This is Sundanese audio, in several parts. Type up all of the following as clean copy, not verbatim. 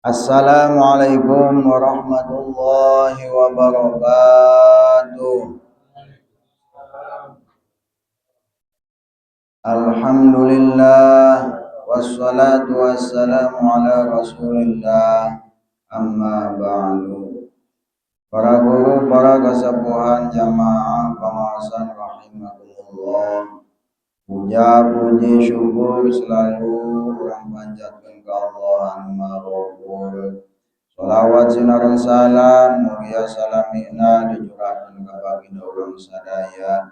Assalamualaikum warahmatullahi wabarakatuh. Alhamdulillah, wassalatu wassalamu ala Rasulillah, amma ba'du. Para guru, para kasepuhan, jamaah pengawasan rahimakumullah. Puja puji syukur selalu urang panjatkeun ka Allah anu Maha Ghafur. Salawat sinareng salam mugia salamina dicurahkeun ka baginda urang sadaya,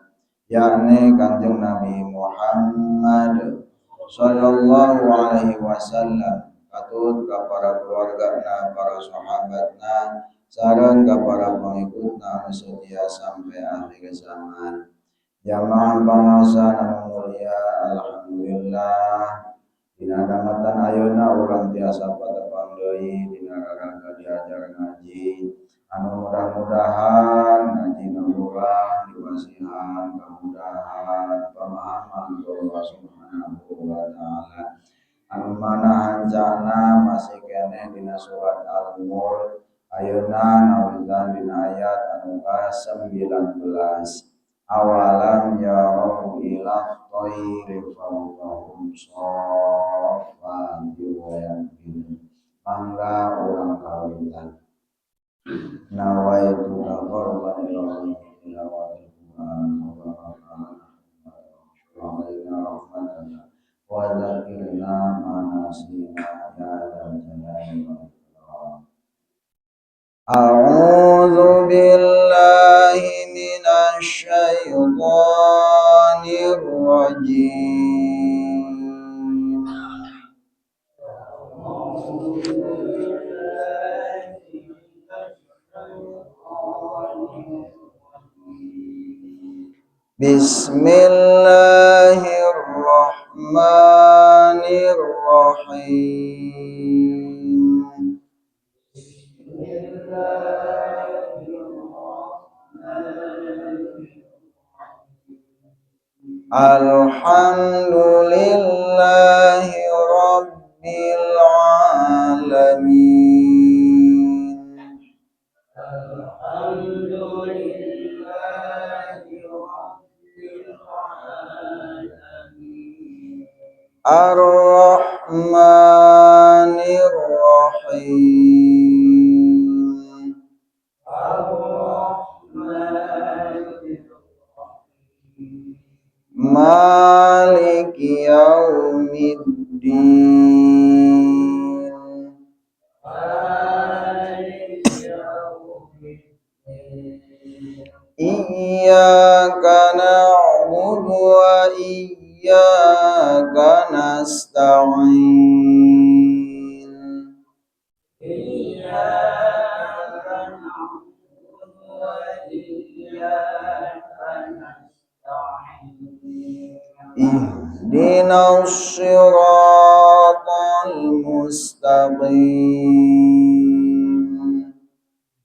yakni Kanjeng Nabi Muhammad sallallahu alaihi wasallam, katut ka para keluargana, para sahabatna, sareng ka para pengikutna anu setia sampai akhir zaman. Jamaah pengawasan anu mulia, alhamdulillah dina dangetan ayeuna urang tiasa patepang deui dina raraga diajar ngaji, anu mudah-mudahan ngajina urang dipasihan kemudahan pemahaman ku Allah Subhanahu wa taala. Anu mana hancana masih keneh dina surat Al-Mulk, ayeuna ngawitan dina ayat anu ka-19. Awalam yarau ila thairi fawqahum shaffati wa yaqbidun. Mangga urang kawitan. Nawaitu taqarruban ila Allah tilawatil Qur'an wa alaina rahmatan wa dzakirna ma nasina ya dzal jalali wal ikram. A'udzu billahi minasy syaithanir rajim. أعوذ بالله من الشيطان الرجيم. Bismillahirrahmanirrahim. بسم الله الرحمن الرحيم. Alhamdulillahi rabbil alamin. الحمد لله رب العالمين. Ar-Rahmanir Rahim. الرحمن الرحيم. Maliki yaumiddin. مالك يوم الدين. Iyyaka na'budu wa iyyaka nasta'in. إياك نعبد وإياك نستعين. Ihdinas siratal mustaqim.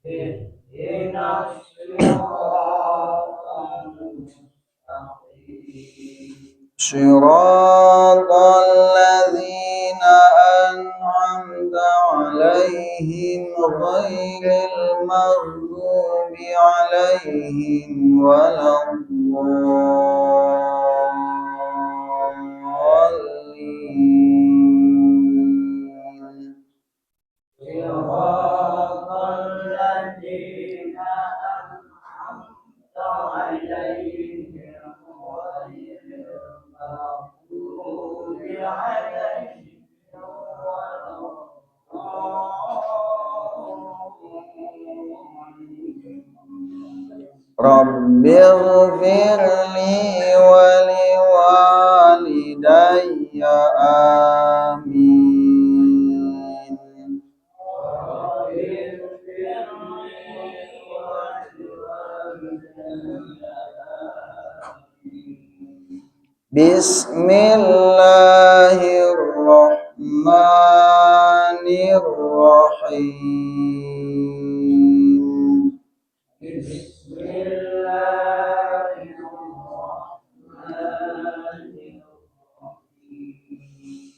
اهدنا الصراط المستقيم. صراط الذين أنعمت عليهم غير المغضوب عليهم ولا الضالين. صراط الذين أنعمت عليهم غير المغضوب عليهم ولا الضالين. رب اغفر لي ولوالدي، آمين. رب اغفر لي ولوالدي، آمين. بسم الله الرحمن الرحيم. بسم الله الرحمن الرحيم.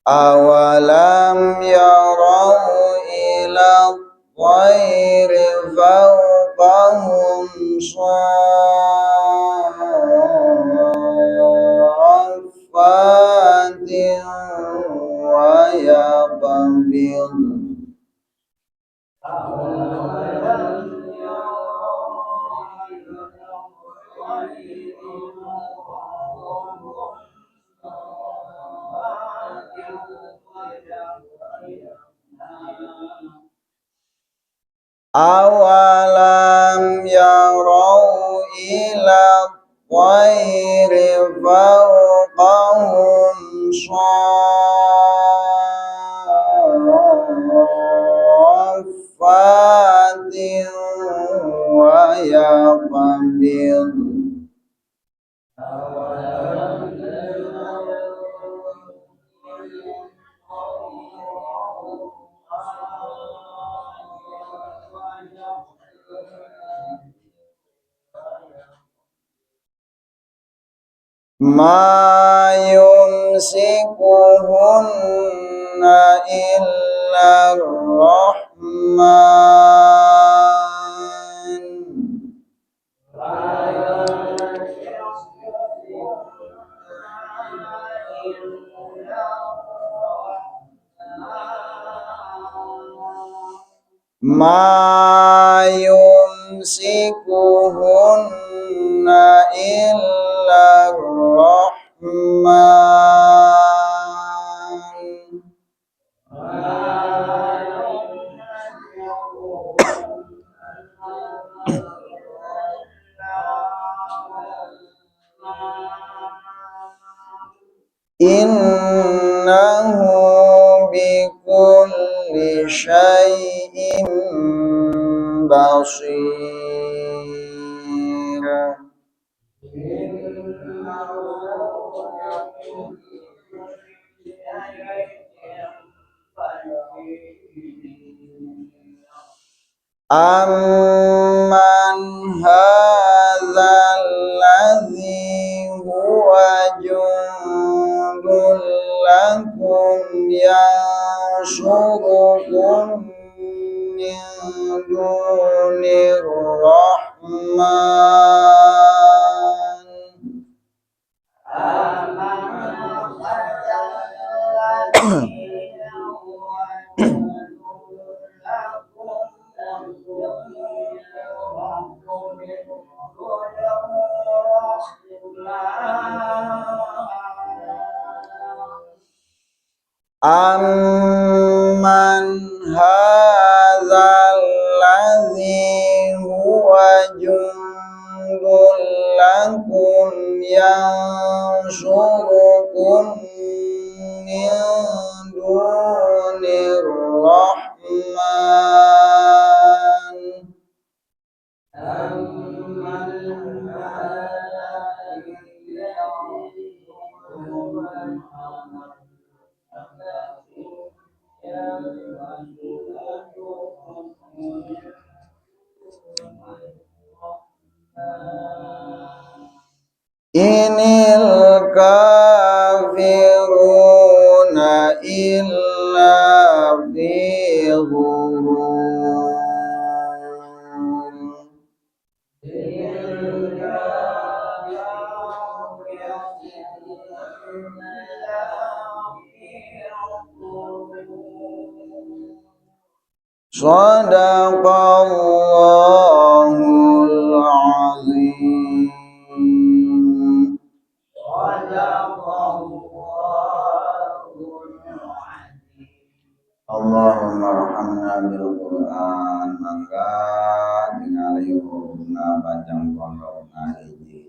أولم يروا إلى الطير فوقهم صافات ويقبضن. أولم يروا إلى الطير فوقهم صافات ويقبضن. أولم يروا إلى الطير فوقهم صافات ويقبضن. أولم يروا إلى الطير ويقبضن. ما يمسكهن إلا الرحمن. ما يمسكهن إلا الرحمن. ما يمسكهن إلا الرحمن. ما يمسكهن إلا الرحمن. إنه بكل شيء بصير. إنه بكل شيء بصير. أمن هذا الذي هو جند لكم ينصركم من دون الرحمن. أمن هذا الذي هو جند لكم ينصركم من دون الرحمن. أمن هذا الذي هو جند لكم ينصركم من دون الرحمن. أمن هذا الذي ينصركم من الرحمن. إن الكافرون إلا في غرور. إن الكافرون إلا في غرور. صدق الله العظيم. صدق الله العظيم. اللهم ارحمنا بالقرآن. Mangga tingali hurufna, panjang pondokna hiji.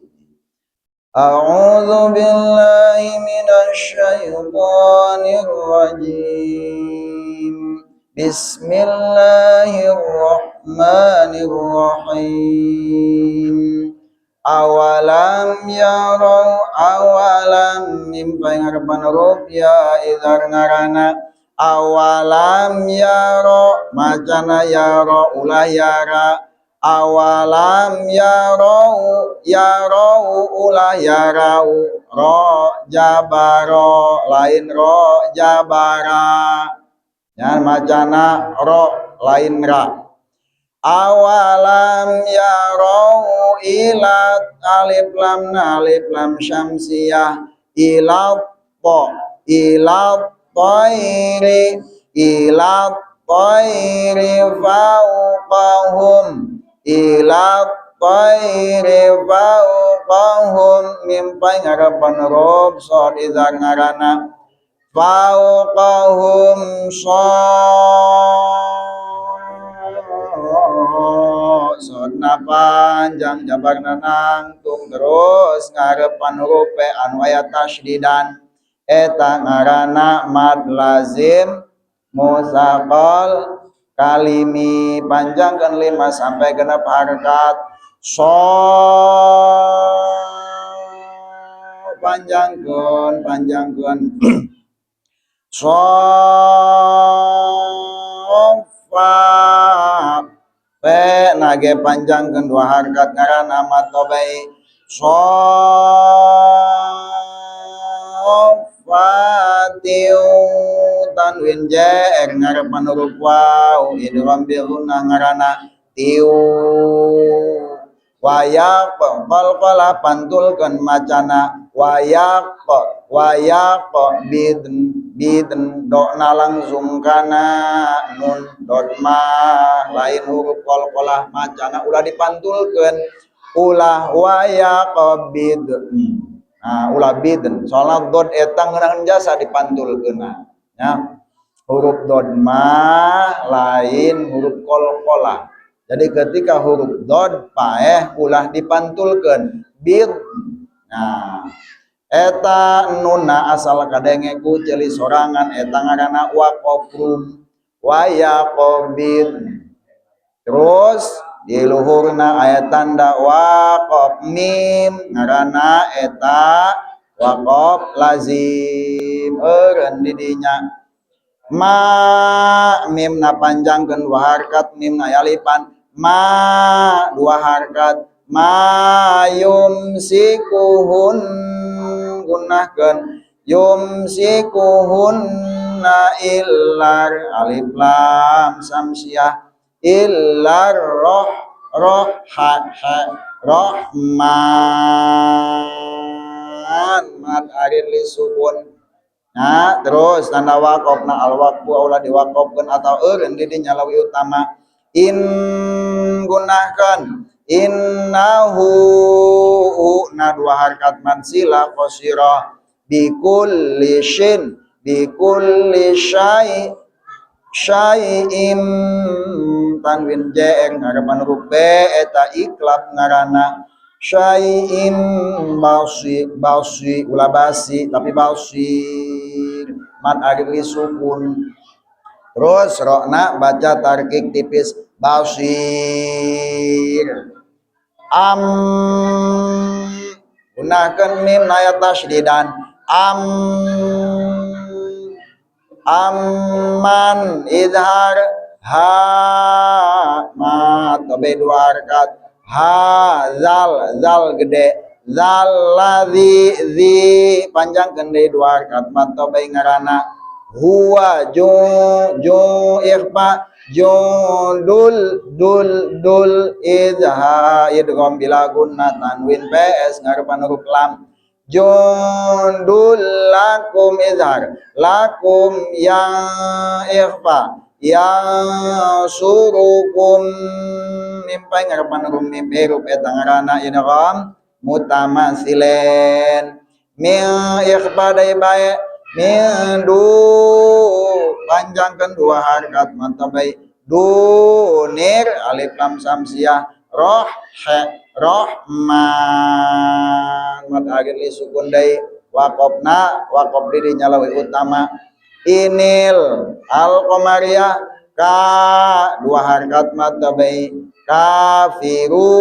أعوذ بالله من الشيطان الرجيم. بسم الله الرحمن الرحيم. أولم يروا أولم mim ngarepan huruf ya izhar ngarana. أولم يروا macana يرى ulah يرى. Awalam yarau yarau ulah yarau ro jabaro lain ro jabara nya macana ro lain ra. Awalam yarau ila alif lam alif lam syamsiyah ila to ila thairi ila thairi fauqahum ila thairi fauqahum mimpai ngarapan rob sod idza ngarana fauqahum sodna panjang jabarna nangtung terus ngarepan huruf P anu aya tasdidan eta ngaranna mad lazim musaqal kalimi panjangkan 5 sampai genep harkat so panjangkeun panjangkeun sofa P nage panjangkeun 2 harkat ngaranna mad tabai sofatiu tanwin jr ngarepan huruf waw idgham bi gunnah ngaranna tiu wayak qalqala pantulkeun macana wayak wayak bidn bidn dokna langsung kana nun dot ma lain huruf qalqalah macana ulah dipantulkeun ulah wayak bidn. Nah, ulah bidn soalna dot eta ngeunaheun jasa dipantulkeunna nya. Huruf dot ma lain huruf qalqalah. Jadi ketika huruf dot paeh ulah dipantulkeun bid. Nah, eta nunna asal kadenge ku ceuli sorangan eta ngaranna waqafrum wayaqabid. Terus di luhurna aya tanda waqaf mim ngaranna eta waqaf lazim eureun di dinya. Ma mimna panjangkeun 2 harkat mimna alipan ma 2 harkat ma yumsikuhun gunahkeun yumsikuhunna illar alif lam samsiah illar roh roh ha ha rohman mad arir li sukun. Nah, terus tanda waqafna al waqfu ulah diwaqafkeun atau eureun di dinya leuwih utama in gunahkeun innahu na 2 harkat mansila qasira bikulli shin bikulli syai syai'im tanwin jr ngarepan huruf B eta iklab ngaranna syai'im basi basi ulah basi tapi basir mad akhir li sukun. Terus rokna baca tarkik tipis basir am gunakan mim naya tasdidan am amman idhar ha ma tabe 2 harkat ha zal zal gede zal ladzi zi panjangkeun deui 2 harkat ma tabe ngaranna huwa ju ju ikhfa jundul dul dul idha idgham bila gunnah tanwin ps ngarepan huruf lam jundul lakum izhar lakum yang ikhfa yang surukum mimpai ngarepan huruf mim huruf eta ngaranna idgham mutamasilen min ikhfa deui bae min du panjangkeun 2 harkat mantabai dunir alif lam samsiah roh he rohman mad akhir li sukun deui waqafna waqaf di dinya leuwih utama inil al qamariyah ka 2 harkat mantabai kafiru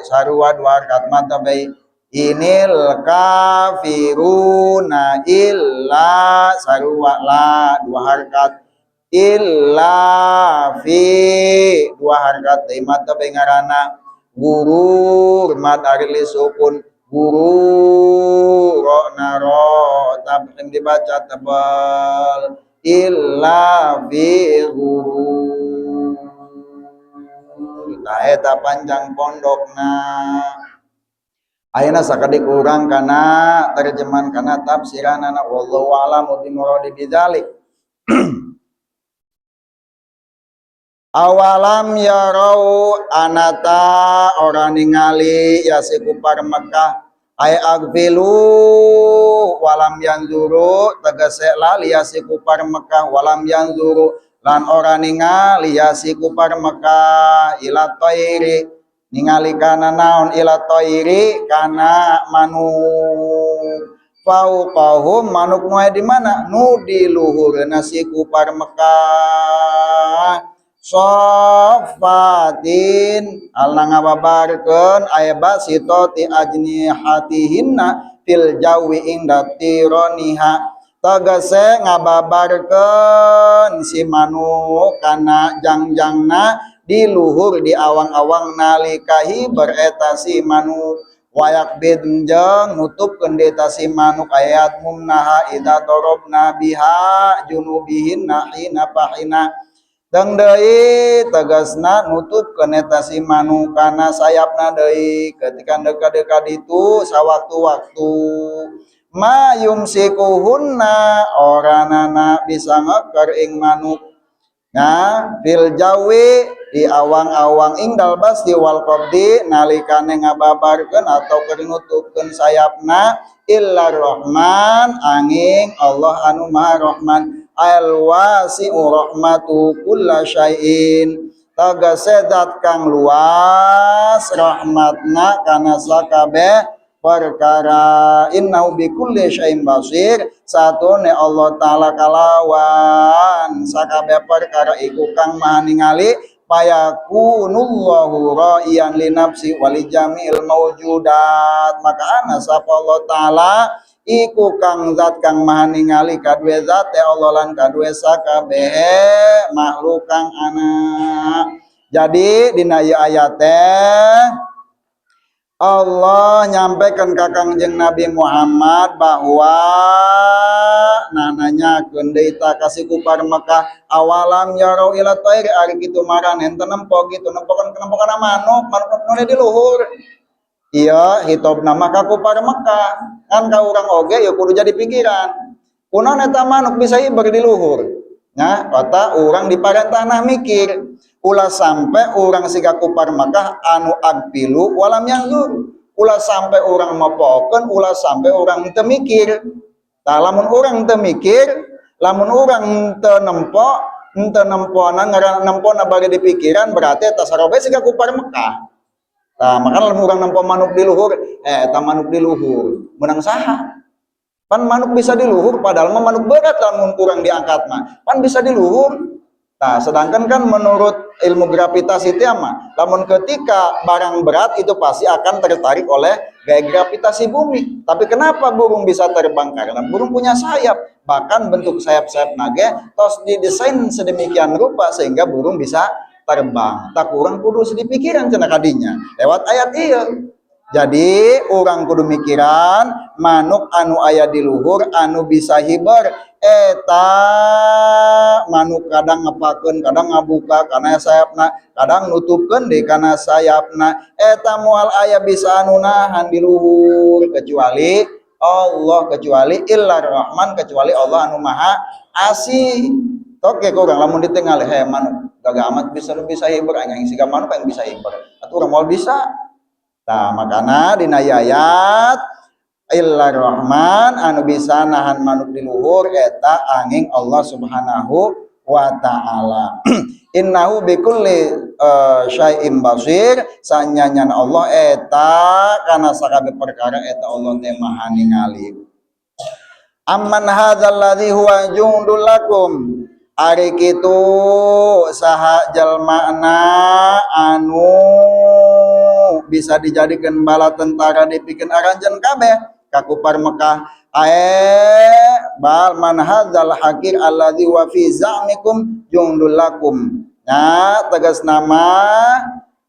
sarua 2 harkat mantabai inil kafiruna illa sarua la 2 harkat Illa fi dua harkat teh mad teh ngaranna gurur, mad ari sukun guru ro naro tafkhim dibaca tebal, illa fi gurur. Nah, eta panjang pondokna. Ayeuna sakedik urang kana terjemahan, kana tafsiranana. Wallahu a'lamu bi muradi bidzalik. Awalam yarau, anata ora ningali ya si kupar Mekah, ay agfilu walam yanzuru, tegese lali ya si kupar Mekah, walam yanzuru lan ora ningali ya si kupar Mekah, ila thairi, ningali kana naon, ila thairi kana manuk, fauqahum, manuk nu di mana, nu di luhureuna si kupar Mekah, sofatin alna ngababarkeun aya basitati ajnihatihinna fil jawi inda tironiha, tegese ngababarkeun si manuk kana jangjangna di luhur, di awang-awang nalika hiber eta si manuk, wayak bid jeung nutupkeun eta si manuk, ayat mumnaha idza darabna biha junubihinna hina pahina. Deng deui tegasna nutupkeun eta si manuk kana sayapna deui ketika deka-deka ditu sawaktu-waktu. Ma yumsikuhunna, oranana bisa ngeker ing manuk. Nah, fil jawi di awang-awang, ingdal basti wal qabdi, nalikane ngababarkeun atau keur nutupkeun sayapna, illa rahman, angin Allah anu maha rahman, al wasi'u rahmatu kulla syai'in, tegese zat kang luas rahmatna kana sakabeh perkara. Innahu bikulli syai'in basir, satune Allah Ta'ala kalawan sakabeh perkara iku kang maha ningali. Fayakunullahu ra'iyan li nafsi wali jami'il mawjudat, maka ana sapa Allah Ta'ala iku kang zat kang maha ningali kadue zat Allah lan kadue sakabehe makhluk kang ana. Jadi dina ieu ayat teh Allah nyampaikan ka Kangjeng Nabi Muhammad bahwa nah nanyakeun deui ta ka si kupar Mekah, awalam yarau ila thairi, ari kitu maraneh teu nempo kitu, nempokeun nempokeun manuk, manuk nu di luhur. Iya, hitobna mah ka kupar Mekah kan, ka urang oge ya kudu jadi pikiran, kunaon eta manuk bisa hiber di luhur. Nah, kata urang diparentahna mikir, ulah sampai urang siga kupar Mekah anu agpilu walam yanzur, ulah sampai urang mopokeun, ulah sampai urang teu mikir. Tah, lamun urang teu mikir, lamun urang teu nempo, teu nempona, ngaran nempona bari di pikiran, berarti eta sarobe siga kupar Mekah. Tah, maka lamun urang nempo manuk di luhur, eta manuk di luhur menang saha? Pan manuk bisa di luhur, padahal mah manuk berat, lamun kurang diangkat mah pan bisa di luhur. Nah, sedangkan kan menurut ilmu gravitasi itu mah, lamun ketika barang berat itu pasti akan tertarik oleh gaya gravitasi bumi. Tapi kenapa burung bisa terbang? Karena burung punya sayap. Bahkan bentuk sayap-sayapna ge tos didesain sedemikian rupa sehingga burung bisa terbang. Tah, urang kudu sedih pikiran cenah kadinya. Lewat ayat iya. Jadi urang kudu mikiran manuk anu aya di luhur anu bisa hiber eta manuk, kadang ngepakeun, kadang ngabuka kana sayapna, kadang nutupkeun deui kana sayapna, eta moal aya bisa anu nahan di luhur kecuali Allah, kecuali illa Rahman, kecuali Allah anu maha asih. Oke, urang lamun ditinggal, he manuk gagah amat bisa bisa hiber, aing siga manuk yang bisa hiber atuh, urang moal bisa. Tah, makana dina ayat illa Rahman, anu bisa nahan manuk di luhur eta angin Allah Subhanahu wa Ta'ala. Innahu bikulli syai'in basir, sanyanyan Allah eta kana sakabeh perkara eta Allah teh maha ningali. Amman hadzal ladzi huwa jundul lakum, ari kitu saha jalmana anu bisa dijadikan bala tentara dipikeun aranjeun kabeh ka kupar Mekah? Ae bal man hadzal hakir alladzi wa fi za'mikum jundul lakum. Nah, tegas nama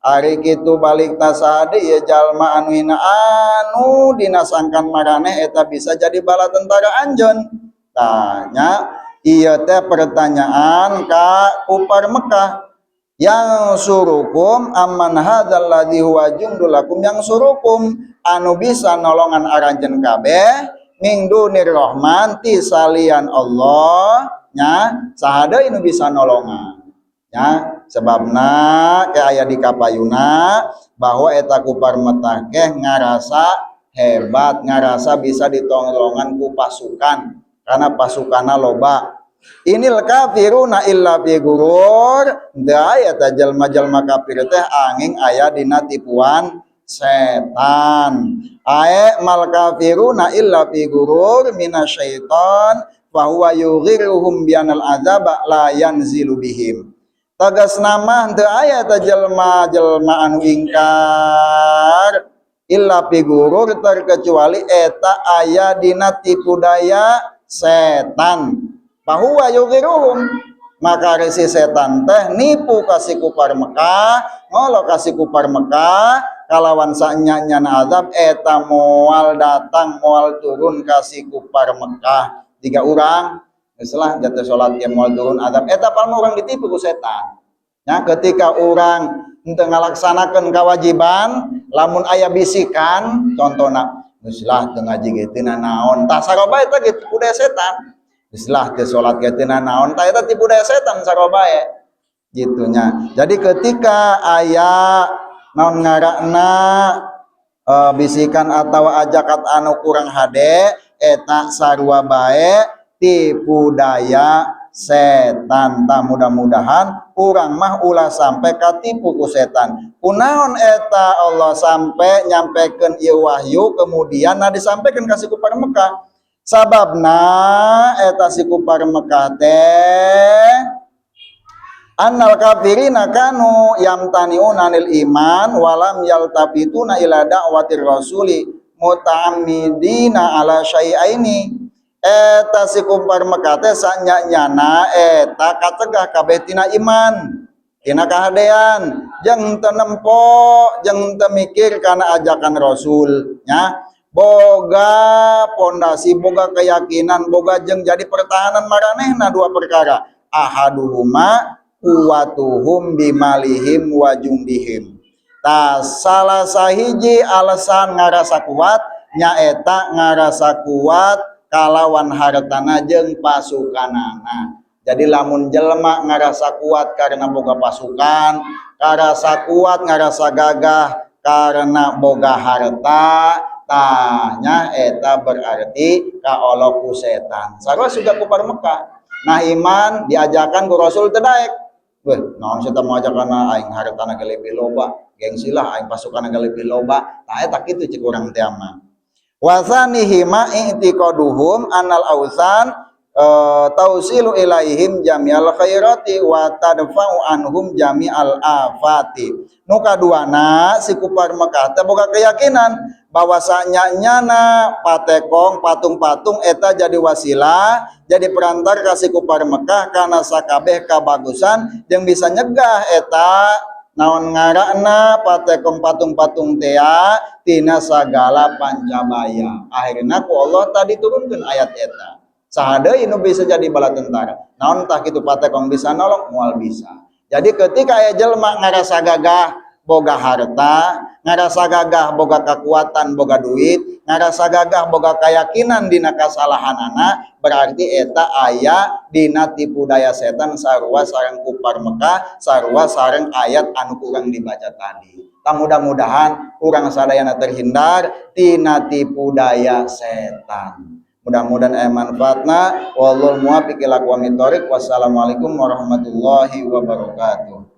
ari kitu balik tasadi ya jalma anu hina anu dinasangkan maraneh eta bisa jadi bala tentara anjeun. Tanya ieu teh pertanyaan ka kufar Mekah, yansurukum amman hadzal ladzi huwa jundul lakum yansurukum, anu bisa nolongan aranjeun kabeh min dunir rahman ti salian Allah nya, saha deui nu bisa nolongan nya. Sebabna ke aya di kapayuna bahwa eta kufar Mekah keh ngarasa hebat, ngarasa bisa ditolongan ku pasukan karena pasukanna loba. Inil kafiruna illa fi gurur, teu aya ta jalma-jalma kafir teh angin aya dina tipuan setan. Ae mal kafiruna illa fi gurur minasyaiton fa huwa yughiruhum bianal azaba la yanzilu bihim. Tegas nama teu aya ta jelma-jelma anu ingkar illa fi gurur, terkecuali eta aya dina tipu daya setan. Fahuwa yughiruhum, maka resi setan teh nipu ka si kufar Mekah, ngolok ka si kufar Mekah kalawan sanyanya azab eta moal datang moal turun ka si kufar Mekah. Tiga urang geus lah jatuh salat ge moal turun azab eta palma urang ditipu ku setan. Ya, ketika urang henteu ngalaksanakeun kewajiban, lamun aya bisikan contohna geus lah teu ngaji ge teu nanaon, tah sarua eta ge tipu daya setan. Geus lah teu salat ge teu nanaon, tah eta tipu daya setan sarua bae gitunya. Jadi ketika aya naon ngaranna bisikan atau ajakan anu kurang hade eta sarua bae tipu daya setan. Tah mudah-mudahan urang mah ulah sampai katipu ku setan. Kunaon eta Allah sampai nyampekeun ieu wahyu kemudian nah disampaikan ka si kufar Mekah. Sababna eta si kufar Mekah teh annal kafirina kanu yamtani'una anil iman walam yaltafituna ila da'watir rasuli muta'ammidina ala syai'aini. Eta si kufar Mekah teh sanyanyana eta kategah kabeh tina iman, tina kahadean, jeung teu nempo, jeung teu mikir kana ajakan rasul nya. Boga pondasi, boga keyakinan, boga jeung jadi pertahanan maranehna dua perkara. Ahaduhuma quwwatuhum bimalihim wa jundihim. Ta salah sahiji alasan ngarasa kuat nyaeta ngarasa kuat kalawan hartana jeung pasukanana. Jadi lamun jelema ngarasa kuat karena boga pasukan, ngarasa kuat ngarasa gagah karena boga harta, tanya eta berarti kaolok ku setan. Sarua sudah kufar Mekah. Nah iman diajakan ku Rasul teu daek. Weh, naon sih mau ajakan aing hartana ge leuwih loba, gengsi lah aing pasukan ge leuwih loba. Tah eta kitu cek urang teh mah. Wasanihima i'tiqaduhum anal ausan tausilu ilaihim jami'al khairati wa tadfa'u anhum jami'al afati. Nu kaduana si kufar Mekah teh boga keyakinan bahwasanya nyana patekong patung-patung eta jadi wasilah, jadi perantar ka si kufar Mekah kana sakabeh kabagusan jeung bisa nyegah eta naon ngaranna patekong patung-patung tea tina sagala pancabaya. Akhirna ku Allah tadi turunkeun ayat eta. Saha deui nu bisa jadi bala tentara? Naon tah kitu patekong bisa nolong? Moal bisa. Jadi ketika aya jelema ngarasa gagah boga harta, ngarasa gagah boga kekuatan, boga duit, ngarasa gagah boga keyakinan dina kasalahanana, berarti eta aya dina tipu daya setan sarua sareng kufar Mekah, sarua sareng ayat anu kurang dibaca tadi. Tah mudah-mudahan urang sadayana terhindar tina tipu daya setan. Mudah-mudahan aya manfaatna. Wallahul muwaffiq ila aqwamit thoriq. Wassalamualaikum warahmatullahi wabarakatuh.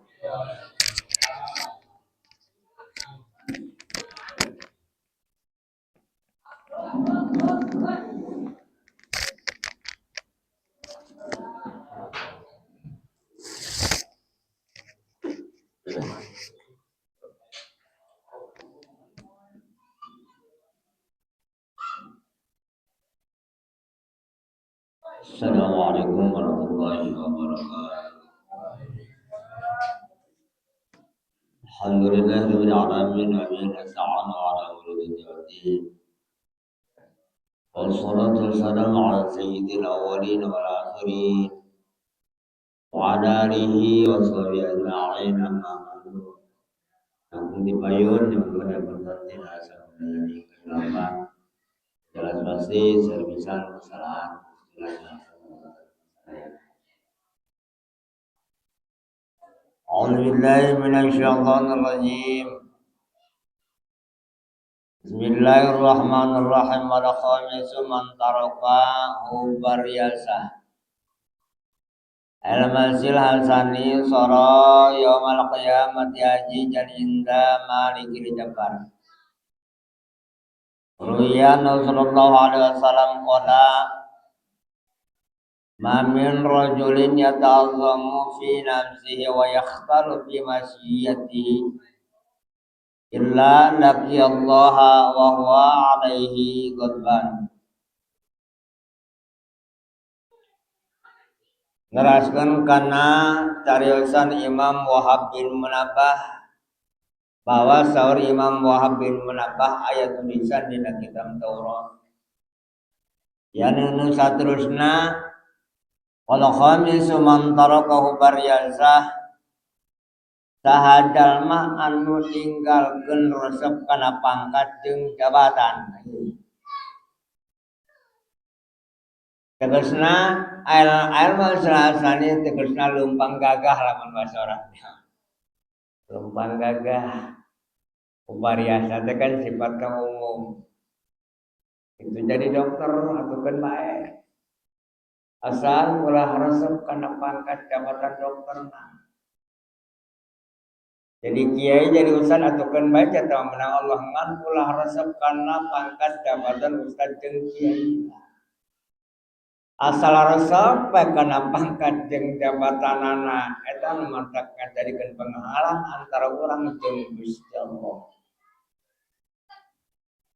Alhamdulillah rabbil alamin wa bihi nasta'inu ala umuri dunya. Wassalatu wassalamu ala sayyidil awwalin wal akhirin wa ala alihi wa sahbihi ajma'in, amma ba'du. Aku dipayun yang benar-benar tidak menjadi kehilapan jelas pasti servisan kesalahan jelas. أعوذ بالله من الشيطان الرجيم. بسم الله الرحمن الرحيم. والخامس من ترك حب الرياسة المنزل الحسن صار يوم القيامة عزيزا عند مالك الجبار. روي صلى الله عليه وسلم قال ما من رجل يتعظم في نفسه ويختال في مشيته إلا لقي الله وهو عليه غضبان. Neraskeun kana cariosan Imam Wahab bin Munabbah bahwa saur Imam Wahab bin Munabbah aya tulisan dina kitab Taurat. Ya, nu saterusna, wal khamisu man tarakahu baryazah, saha jalma anu ninggalkeun resep kana pangkat jeung jabatan. Tegasna al masalahsani, tegasna lumpang gagah, lamun bahasa urang lumpang gagah. Ubariasa teh kan sifatnya umum itu, jadi dokter atau kan baik, asal ulah resep kana pangkat jabatan dokter. Nah, jadi kiai, jadi ustad atau kan baik atau menang Allah, ngan ulah resep kana pangkat jabatan ustad jeung kiai. Asal resep bae kana pangkat jeung jabatanana, eta nu matak ngajadikeun penghalang antara urang jeung Gusti Allah.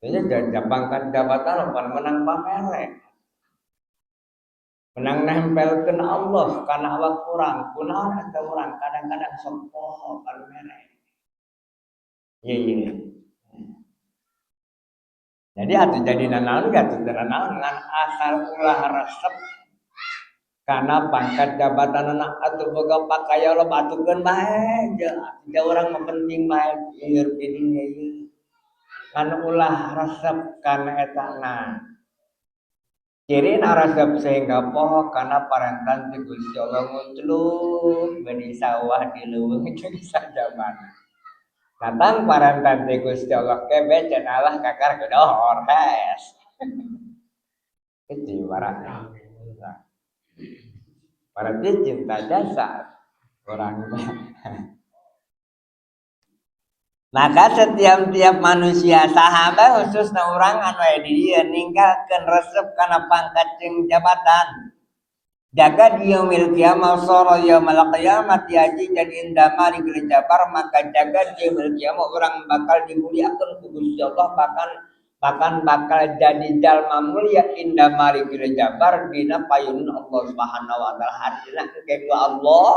Jadi pangkat jabatan pan menang pamere, menang nempelkeun Allah kana awak urang. Kunaon eta urang kadang-kadang sok poho pamere? Iya. Jadi atuh jadi nanaon ge, atuh teu nanaon, ngan asal ulah resep kana pangkat jabatan anak atuh boga pakaya loba atukeun bae ja urang mah, penting bae ieu di dinya ieu, ngan ulah resep kana etana. Ciri resep sehingga poho kana parentan ti Gusti Allah, ngucluk di sawah, di leuweung jeung sajabana. Datang parentan ti Gusti Allah kebe cenah Allah kakar gedohor hes. Itu ibaratnya. Berarti cinta jasa orang. Maka setiap-tiap manusia, sahabat khususnya orang anu aya di dieu, ninggalkeun resep kana pangkat jeung jabatan. Jaga di yaumil qiyamah sara yaumal qiyamati azizan inda malikil jabar, maka jaga di yaumil qiyamah orang bakal dimuliakeun ku Gusti Allah, bahkan bahkan bakal jadi jalma mulia inda malikil jabar, dina payun Allah Subhanahu wa taala. Artinya engke ku Allah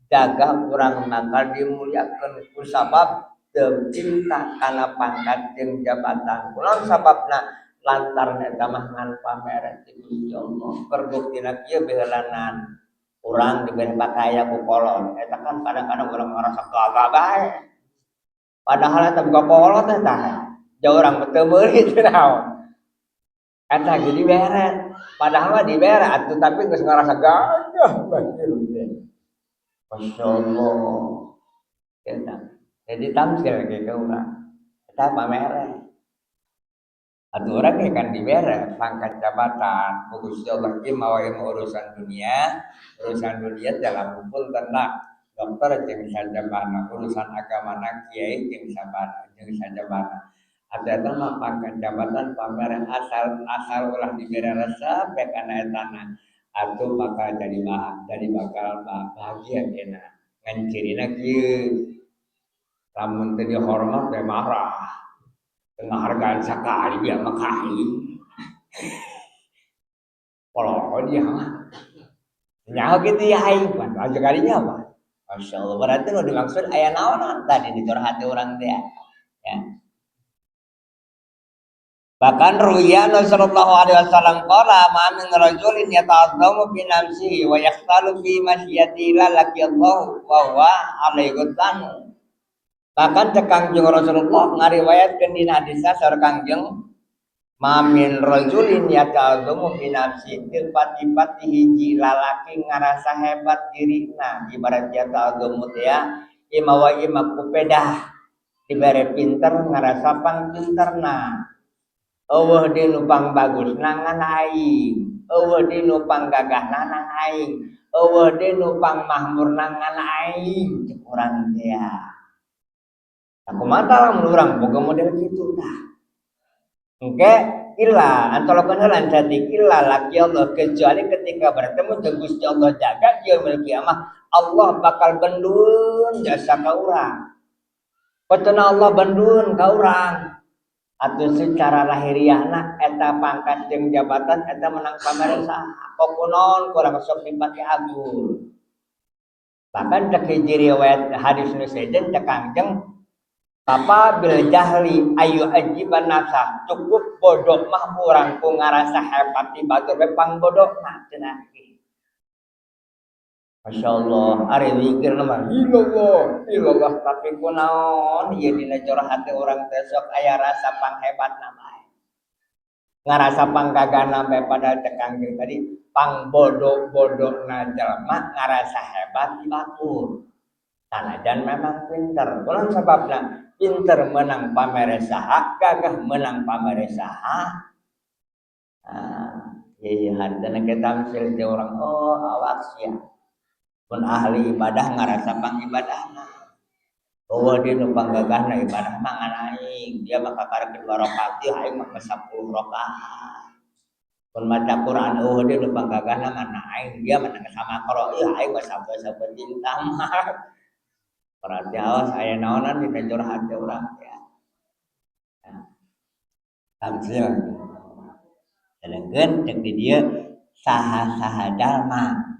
jaga urang bakal dimuliakeun ku sabab teu cinta kana pangkat jeung jabatan. Kunaon sababna? Lantaran eta mah ngan pamere ti Gusti Allah. Perbuktina kieu, beheulanan urang dibere pakaya ku kolot eta kan kadang-kadang urang ngarasa gagah bae, padahal eta boga kolot eta jauh urang teu meuli teu naon, eta ge dibere, padahal mah dibere atuh, tapi geus ngarasa gagah bae. Masya Allah eta jadi tamsil ge ka urang, eta pamere. Atuh urang ge kan dibere pangkat jabatan ku Gusti Allah ieu mah urusan dunia, urusan dunia dalam pun tentang dokter jeung sajabana, urusan agama kiai jeung sabana jeung sajabana. Atuh eta mah pangkat jabatan pamer, asal asal ulah dibere resep bae kana etana, atuh bakal jadi jadi bakal bahagia kena. Ngan cirina kieu, lamun teu dihormat teh marah. Penghargaan sakali dia mah kai. Poho dia mah. Nyaho kitu ya aing mah, aja kalinya mah. Masya Allah, berarti nu dimaksud aya naonan tadi di hati urang teh ya. Bahkan ruwiya sallallahu alaihi wasallam qala ma min rajulin yata'azzamu bi nafsihi wa yakhtalu fi masyiyati la laqiyallahu wa huwa alaihi ghadban. Bahkan cek Kangjeng Rasulullah ngariwayatkeun dina hadisna saur Kangjeng, ma min rajulin yata'azzamu bi nafsihi, teu pati-pati hiji lalaki ngarasa hebat dirina, ibarat yata'azzamu teh ya ima wa ima kupedah dibere pinter ngarasa pang pinterna, euweuh di nu pang bagusna ngan aing, euweuh di nu pang gagahna ngan aing, euweuh di nu pang mahmurna ngan aing, cek urang teh ya. Kumaha lamun urang boga model kitu tah? Engke illa antolokeun heula saeutik, illa laki Allah, kecuali ketika bertemu jeung Gusti Allah jaga yaumil kiamah, Allah bakal bendun jasa ka urang. Kocona Allah bendun ka urang. Atuh secara lahiriahna eta pangkat jeung jabatan eta menang pamere saha? Kunaon kurang sok dipake agung. Bahkan cek hiji riwayat hadis nu sejen, cek Kangjeng, kafa bil jahli ayu ajiban nafsah, cukup bodoh mah urang ku ngarasa hebat di batur we pang bodoh nah cenah. Masya Allah, ari zikir mah illallah, illallah, tapi kunaon ieu dina jero hati urang teh sok aya rasa panghebatna bae. Ngarasa panggagahna bae, padahal cek Kangjeng tadi pang bodoh-bodohna jelema ngarasa hebat di batur. Sanajan memang pinter. Kunaon sababna? Pinter menang pamere saha, gagah menang pamere saha. Ah, ieu hartana ke tamsil teh urang, oh awak sia. Pun ahli ibadah ngarasa pang ibadahna. Euweuh di nu panggagahna ibadah mah ngan aing, dia mah kakara dua rakaat, aing mah 10 rakaat. Pun maca Quran euweuh di nu panggagahna mah aing, dia mah sama qara, ieu aing mah sabeus-sabeus tamat. Berarti awas aya naonan dina jero hati urang ya. Nah, tamsil. Sedangkeun cek di dieu saha-saha jalma.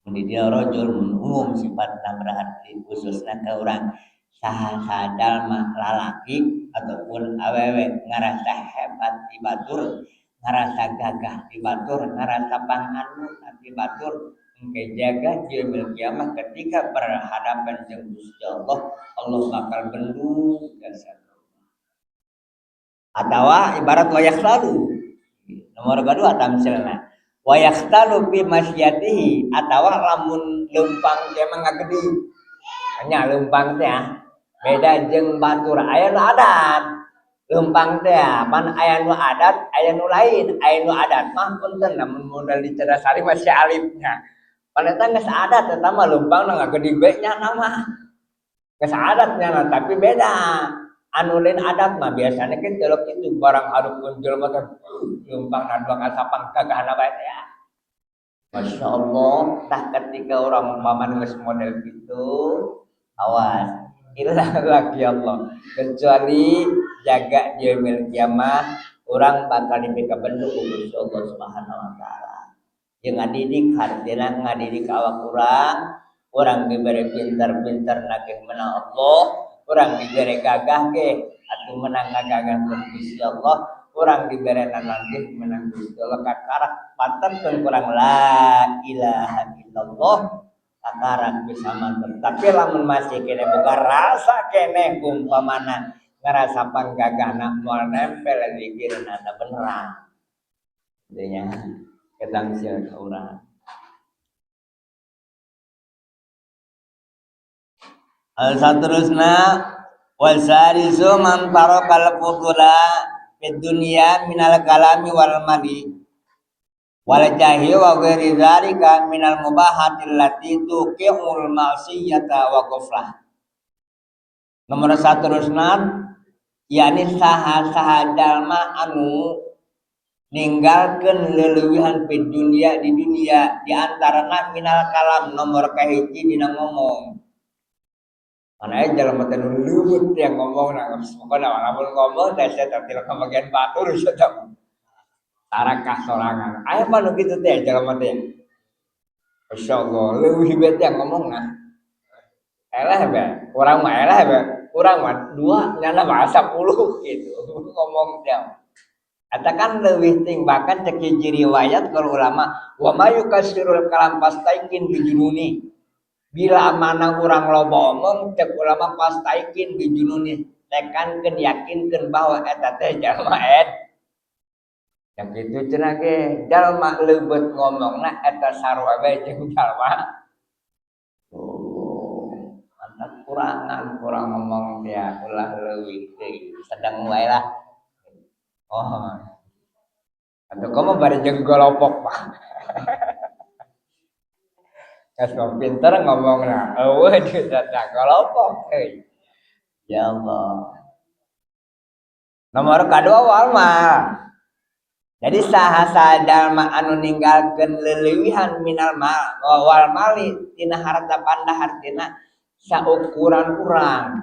Mun di dieu rajul mun umum sifatna, berarti khususna ka urang saha-saha jalma lalaki ataupun awewe ngarasa hebat di batur, ngarasa gagah di batur, ngarasa panganu di batur, engke jaga yaumil kiamah ketika berhadapan jeung Gusti Allah, Allah bakal bendung jasa. Atawa ibarat wayakhtalu. Nomor kedua tamsilna. Wayakhtalu fi masyatihi, atawa lamun leumpang teh mah ngagede. Nya leumpang teh ah. Beda jeung batur, aya nu adat. Leumpang teh pan aya nu adat, aya nu lain. Aya nu adat mah punten lamun modal di Cadasari masih alifnya. Pan eta geus adat eta mah leumpang ngagede we nya nama. Geus adatnya nah, tapi beda. Anu lain adat mah biasanya kan celok itu barang harupun jelema teh leumpang dua kasapang gagahna bae teh ya. Masya Allah, tah ketika orang paman geus model gitu, awas. Inilah lagi Allah. Kecuali jaga yaumil kiamah, orang bakal dipika bentuk Gusti Allah Subhanahu wa taala. Jeung ngadidik hartina, ngadidik awak urang, urang diberi pinter-pinter nagih menang Allah, urang diberi gagah ge atuh menang ngagagah Gusti Allah, urang diberi nanti menang Gusti Allah, kakarak patenkeun kurang la ilaha illallah kakarak bisa mantep. Tapi lamun masih kene boga rasa kene umpamana ngerasa panggagahna moal nempel zikirna beneran. Intinya ketamsil ke urang. Al saterusna wasarisu man tarakal fudula fid dunya minal kalami wal mali wal jahi wa ghairi dzalika minal mubahati allati tuqi'ul ma'siyata wa ghaflah. Nomor saterusna yakni saha-saha jalma anu ninggalkeun leulewihan fid dunya di dunia, di antarana minal kalam nomor kahiji dina ngomong. Mana aja jalan mata nu leuweut yang ngomong nah, pokoknya lamun ngomong teh saya teh ka bagian batur sia tarakah sorangan. Aya mah nu kitu teh jalan mata. Masya Allah, leuwih bete yang ngomong nah. Eleh be, urang mah eleh be, urang mah dua nyana mah 10 gitu ngomong dia. Eta kan leuwih ting, bahkan cek hiji riwayat kalau ulama wa ma yukatsirul kalam fastaiqin bijununi. Bila mana urang loba omong, cek ulama, fastaiqin bijununi, tekankeun, yakinkeun bahwa eta teh jalma ed. Yang kitu cenah ge jalma leubeut ngomongna eta sarua bae jeung jalma. Oh, mantap, kurangan kurang ngomong dia ulah leuwih deui, sedang wae lah. Oh. Atau kamu bari jeung golopok mah. Kas pinter ngomongna, eueuh datang golopok euy. Ya Allah. Nomor kedua wal mah. Jadi saha jalma anu ninggalkeun leulewihan minal mal wal mali tina harta banda, hartina saukuran urang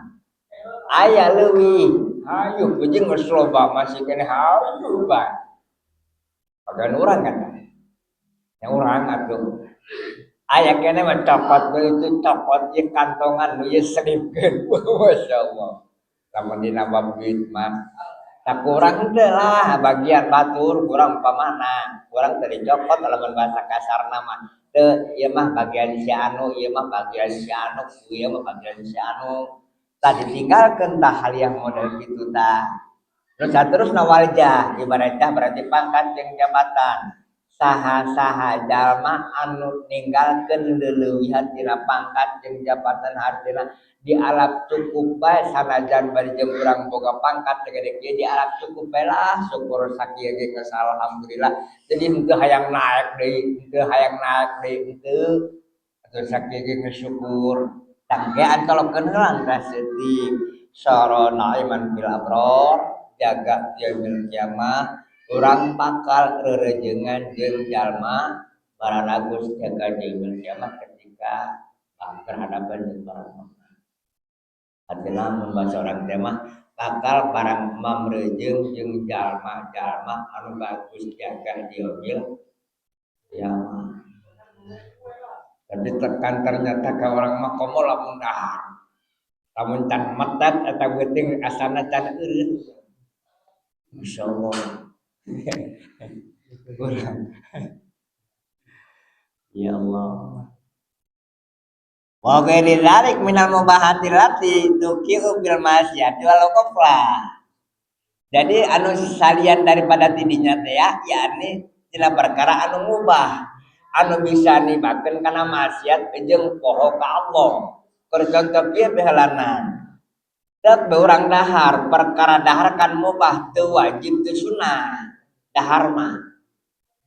aya leuwih, hayu jeung geus loba masih keneh, hayu bae bagian urang kan yang urang atuh aya keneh mah cokot itu, cokot ieu kantongan nu ieu selipkeun. Masyaallah, lamun dina bab duit mah tak kurang teh lah bagian batur kurang pamana kurang teh dicokot. Lamun bahasa kasar nama teu, ieu mah bagian si anu, ieu mah bagian si anu, ieu mah bagian si anu, tah ditinggalkeun tah hal yang model kitu tah. Terus terus nawaljah ibaratnya berarti pangkat jeung jabatan. Saha-saha jalma anu ninggalkeun leulewihan tina pangkat jeung jabatan, hartina dialap cukup bae, sanajan bari jeung urang boga pangkat segede kieu, dialap cukup bae lah, syukur sakieu ge geus alhamdulillah. Jadi henteu hayang naek deui, henteu hayang naek deui, henteu atuh, sakieu ge geus syukur. Tangkean kalau keun tah seutik soro naiman fil abror, jaga yaumil kiamah urang bakal rerejengan jeung jalma bararagus jaga yaumil kiamah ketika berhadapan jeung barang. Artinya mun bahasa urang teh mah bakal barang mamrejeng jeung jalma-jalma anu bagus jaga yaumil kiamah. Tapi tekan ternyata ka urang mah komo lamun dahar. Lamun can metet eta beuteung asana can eureun. Masyaallah. Urang. Ya Allah. Wa ghairi dzalik minal mubahati lati tuqi'u bil maksiati walau qafla. Jadi anu salian daripada tidinya teh ya, yakni tina perkara anu mubah anu bisa nibakeun kana maksiat jeung poho ka Allah. Keur contoh kieu behelanan. Tek urang dahar, perkara dahar kan mubah, teu wajib teu sunah. Dahar mah.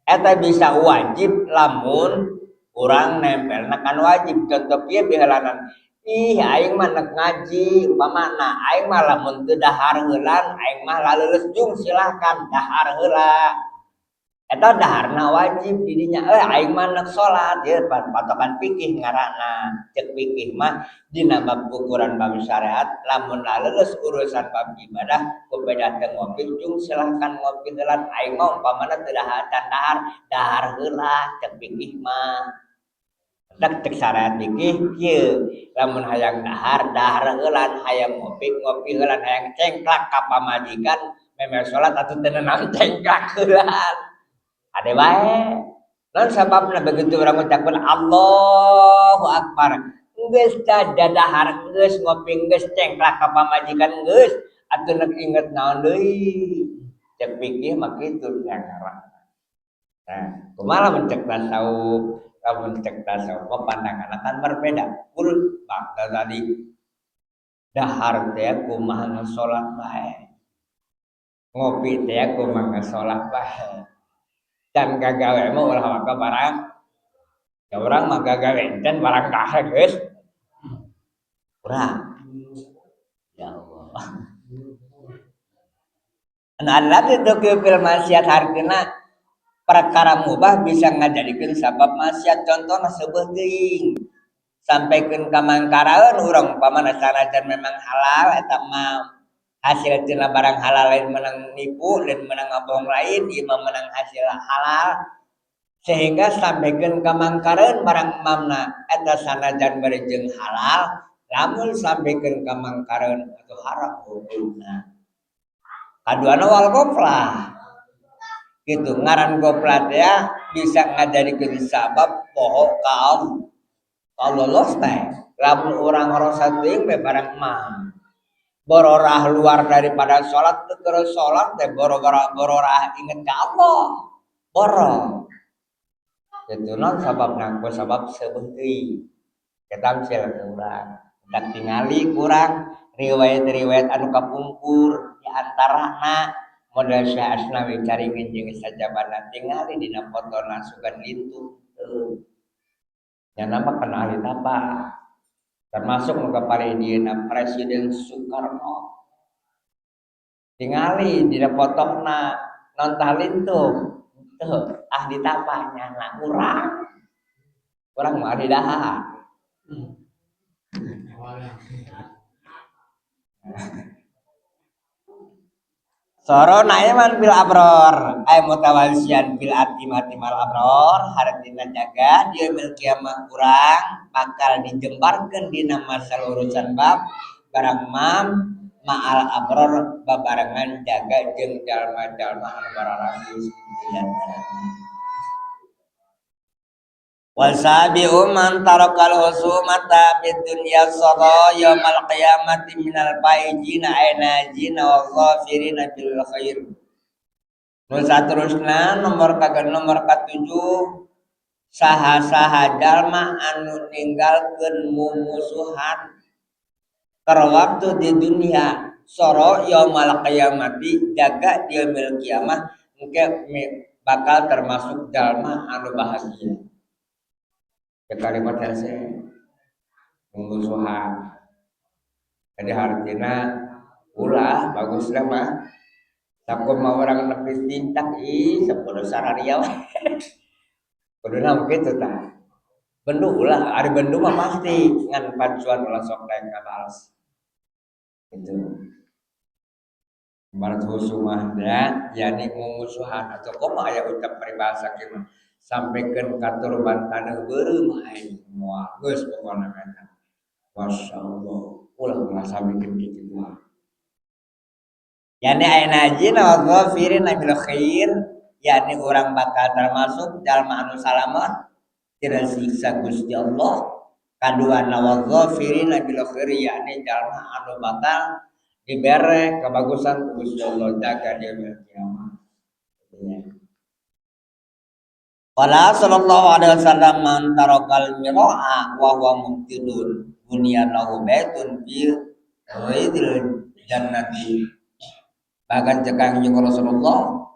Eta bisa wajib lamun urang nempelna kan wajib. Contoh kieu bihelanan, ih aing mah nek ngaji umpamana, aing mah lamun teu dahar heulan aing mah laleuleus, jung silahkan dahar heula. Eta daharna wajib didinya. Eh, aing mah nek salat ya, patokan fikih ngaranna. Cek fikih mah dina bab ukuran bab syariat, lamun laleuleus urusan bab ibadah ku beda teu ngopi, jung silahkan ngopi heulan. Aing mah umpamana teu dahar, can dahar, dahar heula cek fikih mah. Cek cek syariat fikih kieu, lamun hayang dahar, dahar heulan, hayang ngopi, ngopi heulan, hayang cengklak ka pamajikan memeh salat atuh teu neunang, cengklak heulan. Ade bae. Non sababna begitu urang ngucapkeun Allahu Akbar, geus dahar geus, ngopi geus, cengklak ka pamajikan geus, atuh nek inget naon deui? Cek fikih mah kitu yang ngaranna. Nah, kumaha lamun cek tasawuf? Lamun cek tasawuf pandangan akan berbeda. Kul bangsa tadi dahar teh kumaha salat bae, ngopi teh kumaha salat bae, dan gagawe mah ulah waka barang ya, urang mah gagawe can barang dahar geus urang. Ya Allah. Nah, allati tuqi'u fil maksiat, hartina perkara mubah bisa ngajadikeun sabab maksiat. Contohna seubeuh teuing sampaikan ka mangkaraeun urang umpamana, sanajan memang halal eta mah, hasil tina barang halal, lain menang nipu, lain menang ngabohong, lain, ieu mah menang hasil halal, sehingga sampaikan ka mangkareun barang mamna eta sanajan bari jeung halal. Lamun sampaikan ka mangkareun atau haram hukumna. Kaduana wal goflah. Gitu ngaran goflah teh bisa ngajadikeun sabab poho ka Allah. Allah los teh. Lamun urang ngarasa teuing be barang mah. Bororah luar daripada sholat, terus sholat teh bororah bororah inget ke Allah. Boro. Itu non sabab nangku sabab seubeuh teuing. Ketamsil ke urang. Tak tingali kurang riwayat-riwayat anu kapungkur di antarana model Syekh Asnawi caringin jeung sajabana tingali dina fotona sugan lintu. Yang nama kena ahli tapa. Termasuk nu kapari dieuna Presiden Soekarno. Tingali dina fotona non tah lintu. Teu ahli tapa nyana urang. Urang mah ahli dahar. Soro naiman bil abror ay mutawalsian bil atimati mal abror hartina jaga dia mil kiamah kurang bakal dijembarkeun dina masalah urusan bab barang mam ma'al abror babarengan jaga jeung jalma-jalma anu bararagis. Wasabi'u man tarakal husumata fid dunya sara yaumal qiyamati minal faizina ainajina wa ghafirina bil khair. Nu saterusna nomor kaga nomor katujuh saha-saha jalma anu ninggalkeun mumusuhan keur waktu di dunia sara yaumal qiyamati jaga di yaumil qiyamah engke bakal termasuk jalma anu bahagia. Kalimat hese mumusuhan. Jadi hartina ulah baguslah mah. Sakumaha urang nepi tintak ih sapodo sararia we. Kuduna kitu tah. Bendu ulah, ari bendu mah pasti ngan pacuan ulah sok daek ngabales. Gitu. Barat husumah ya, yani mumusuhan atau kumaha aya ucap peribahasa kieu mah. Sampaikan katurban taneuh beureum aing moal geus pokona mah. Masyaallah, ulah ngrasa bikin kitu mah. Yani ayeuna jina wa ghafirin bil khair, yani urang bakal termasuk jalma anu salamet tina siksa Gusti Allah. Kaduana wa ghafirin bil khair, yani jalma anu bakal dibere kebagusan ku Gusti Allah jaga dia kiamat. Qala sallallahu alaihi wasallam man tarakal mira'a wa huwa mubtilun bunya lahu baitun fi ghairil jannati. Bahkan cek Kangjeng Rasulullah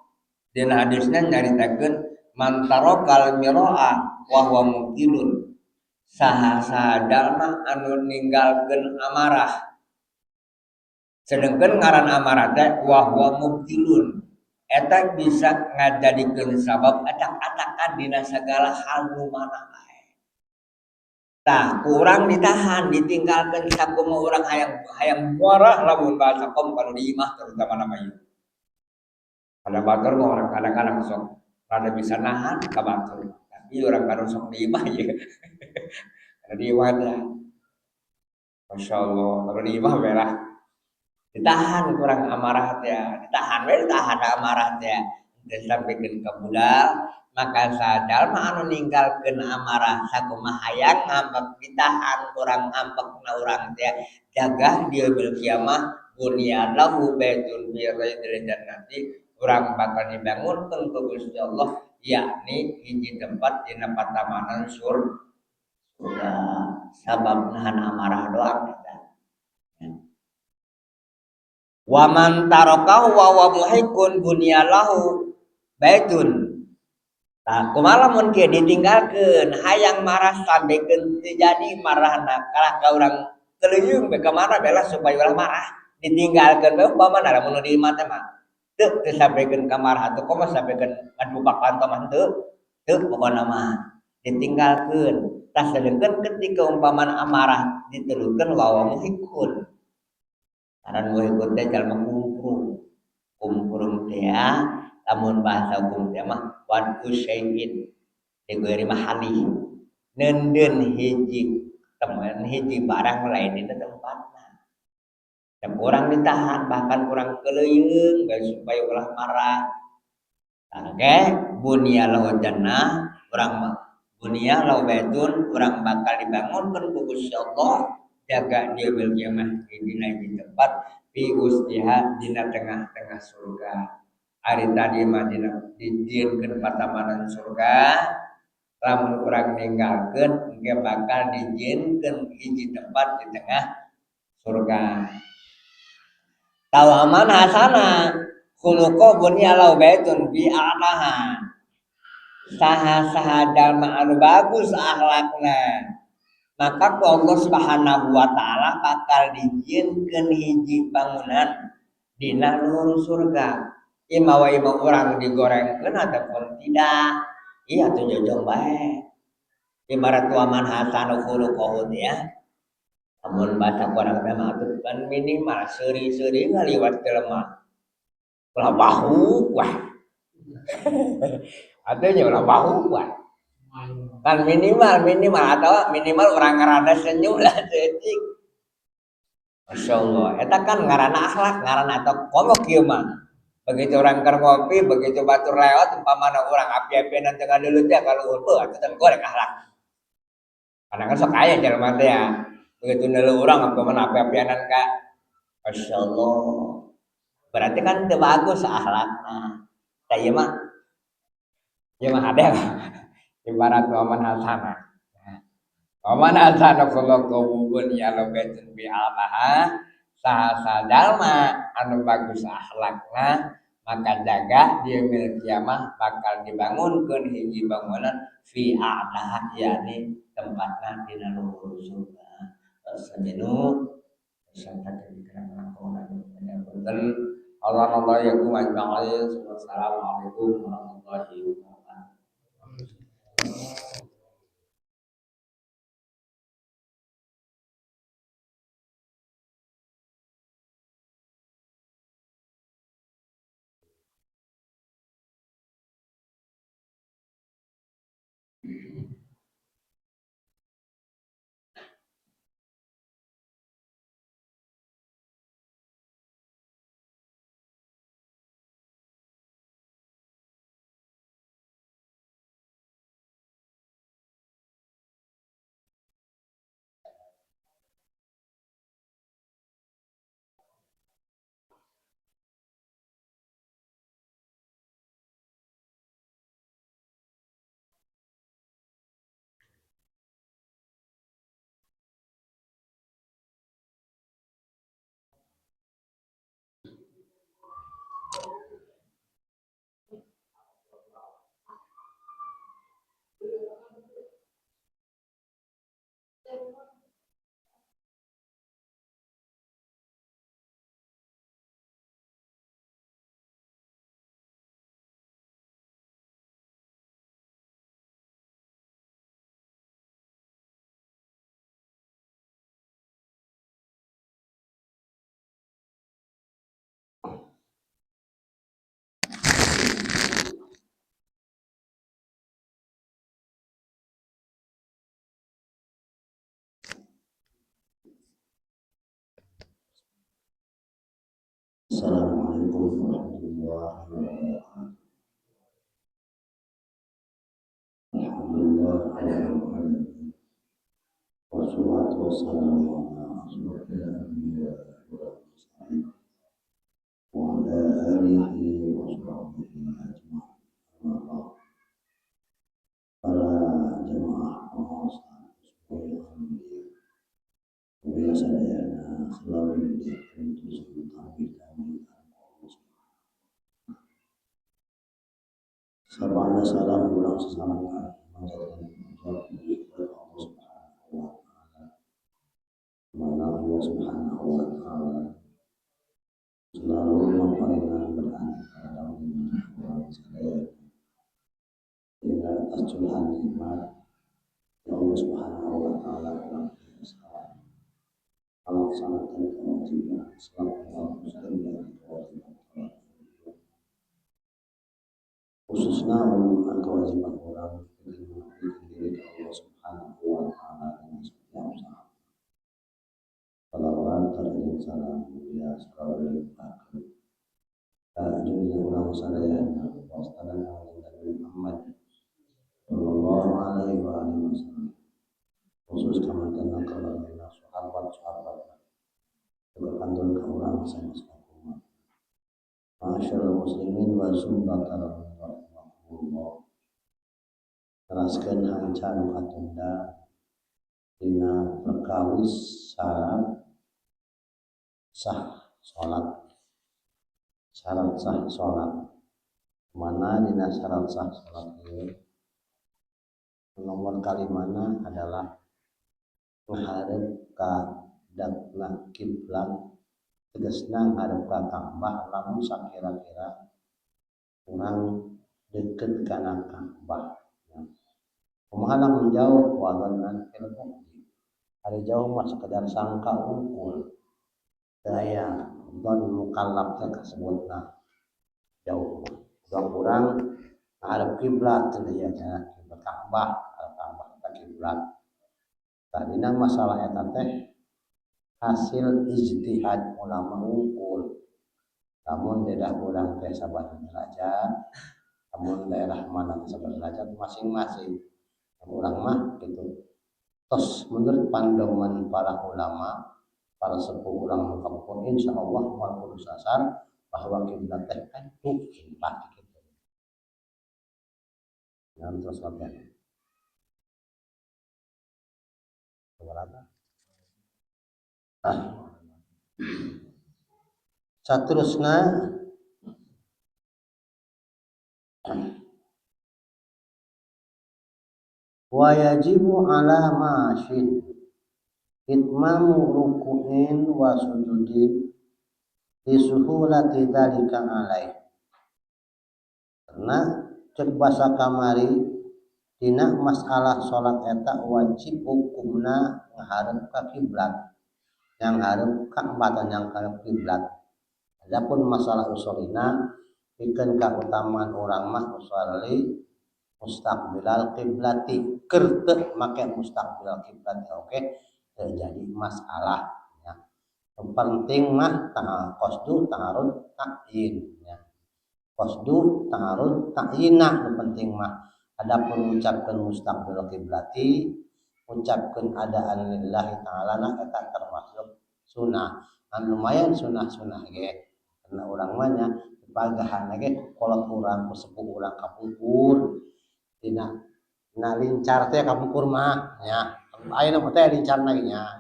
dina hadisnya nyaritakeun man tarakal mira'a wa huwa mubtilun, saha-saha jalma anu ninggalkeun amarah. Sedengkeun ngaran amarah teh wa huwa mubtilun, eta bisa ngajadikeun sabab acak-acakan dina segala hal nu mana bae. Tah kurang ditahan ditinggalkeun sakumaha urang hayang muarah lamun bahasa kom kalau di imah terutama nama ieu. Kada batur mah orang kadang-kadang sok rada bisa nahan ka batur. Tapi orang kadang sok di imah ieu. Kada di imah teh. Masyaallah, kalau di imah belah ditahan kurang amarah teh, ditahan we ditahan amarah teh. Teu sampikeun ka budal, maka sadalma anu ninggalkeun amarah sakumaha hayang ngambek ditahan kurang ngambek na urang teh jaga dia bil kiamah bunya lahu baitun fi ghairil jannati, urang bakal dibangunkeun ku Gusti Allah yakni hiji tempat dina patamanan surga sabab nahan amarah doang eta. Wa man tarakahu wa huwa muhiqqun bunyalahu baitun. Tah kumaha lamun kieu ditinggalkeun hayang marah sampekeun teu jadi marahna kalah ka urang keleuyung be ka mana bela supaya ulah marah ditinggalkeun we umpamana lamun di imah teh mah teu teu sampekeun ka marah atuh kumaha sampekeun ngadupak panto mah teu teu pokona mah ditinggalkeun. Tah sedengkeun ketika umpamana amarah ditelukeun wa huwa muhiqqun. Ngaran muhiqqun teh jalma kumprung. Kumprung teh lamun bahasa hukum teh mah wan usyai'in di ghairi mahali neundeun hiji Temen hiji barang lain dina tempatna. Dan kurang ditahan, bahkan kurang keleuyeung supaya ulah marah. Nah, oke, bunya lahu jannah, urang bunya lahu baitun, urang bakal dibangunkeun ku Gusti Allah jaga dia bil kiamah dina hiji tempat fi ustiha dina tengah-tengah surga. Ari tadi mah dina dijieunkeun patamanan surga, lamun urang ninggalkeun engke bakal dijieunkeun hiji tempat di tengah surga. Tawaman hasana khuluqo bunya lahu baitun bi a'laha. Saha-saha jalma anu bagus akhlakna, maka ku Allah Subhanahu wa taala bakal dijieunkeun hiji bangunan dina luhur surga. Ima wa ima urang digorengkeun ataupun tidak, iya tuh jojong bae. Ibarat waman hasanu khuluquhu ya. Lamun baca kurang mah atuh kan minimal seuri-seuri ngaliwat jelema. Ulah bahu wah. Atuh nya ulah bahu wah. Kan minimal atau minimal urang ngarana senyum lah saeutik. Masya Allah, eta kan ngarana akhlak, ngarana atau komo kieu mah. Begitu orang keur ngopi, begitu batur lewat, umpamana urang api-apian teu ngadeuleu teh kaluhur, beuh atuh teh goreng akhlak. Kadang kan sok aya jelema teh ya. Begitu neuleuh urang umpamana api-apianan ka, Masya Allah. Berarti kan teu bagus akhlakna. Tah ieu mah, ieu mah hade lah. Ibarat waman hasana. Waman hasana khuluquhu bunya lahu baitun bi alaha. Saha jalma anu bagus akhlakna maka jaga dia mil kiamah bakal dibangunkeun hiji bangunan fi a'laha yakni tempatna dina luhur surga. Saminu Allah Allah yakum ajma'in. Wassalamualaikum warahmatullahi wabarakatuh. Assalamualaikum warahmatullahi wabarakatuh. Alhamdulillah alamin. Wassalatu wassalamu ala asyrofil anbiya'i wal mursalin wa ala alihi wa sahbihi ajma'in. Para jemaah pengawasan biasanya selalu sabana salam ulang sesama mana Allah Subhanahu wa taala selalu memberikan sehingga atas curahan nikmat Allah Subhanahu wa taala melaksanakan kewajiban selama muslim dan kewajiban khususnya menggunakan kewajiban orang dengan mengabdikan diri ke Allah Subhanahu wa taala dengan setiap saat. Jeung salam mulia selalu dilimpahkeun ka junjungan urang sadayana, wastana Nabi Muhammad sallallahu alaihi wa alihi wasallam, khusus kamantenan keluarga, sahabat-sahabat, juga kantun ka urang sanes. Ma'asyiral muslimin wa zumrata rahimakumullah. Teraskeun hanca nu katunda dina perkawis syarat sah salat. Syarat sah salat. Mana dina syarat sah salat ieu nomor kalimana adalah ngarep ka dakna kiblat, tegasna ngarep ka Ka'bah. Lamun sakira-kira urang deket kana Ka'bah ya. Kumaha lamun jauh? Wa dhannan fil bu'di, ari jauh mah sekedar sangka unggul, daya don mukallaf teh kasebutna. Jauh urang kurang ngarep kiblat cenah ya, kiblat Ka'bah, Ka'bah ka kiblat. Tadina masalah eta teh hasil ijtihad ulama unggul. Namun daerah urang teh sabaraha derajat, namun daerah mana teh sabaraha derajat masing-masing. Urang mah gitu tos menurut pandangan para ulama, para sepuh urang nu kapungkur, insyaallah moal kudu sasar bahwa kiblat teh kan tuh pasti gitu. Nah, terus latihan. Berapa? Ah. Saterusna wa yajibu ala masyin itmamu ruku'in wa sujudin li suhulati dzalika alaih. Karena cek basa kamari dina masalah salat eta wajib hukumna ngaharep ka kiblat, yang harap Ka'bah yang harap kiblat. Adapun masalah usulina pikeun kautamaan urang mah usolli mustaqbilal qiblati, keur teu make mustaqbilal kiblati oke terjadi masalah ya. Yang penting mah qasdu ta'arud ta'yin ya. Qasdu ta'arud ta'yinah nu penting mah. Adapun ngucapkeun mustaqbilal qiblati, ucapkeun adaan lillahi ta'ala na eta termasuk sunah. Kan lumayan sunah-sunah ge. Karena urang mah nya dipagahan ge kolot urang ku sepuh urang kapungkur. Dina na lincar teh kapungkur mah nya. Ayeuna mah teh lincarna ge nya.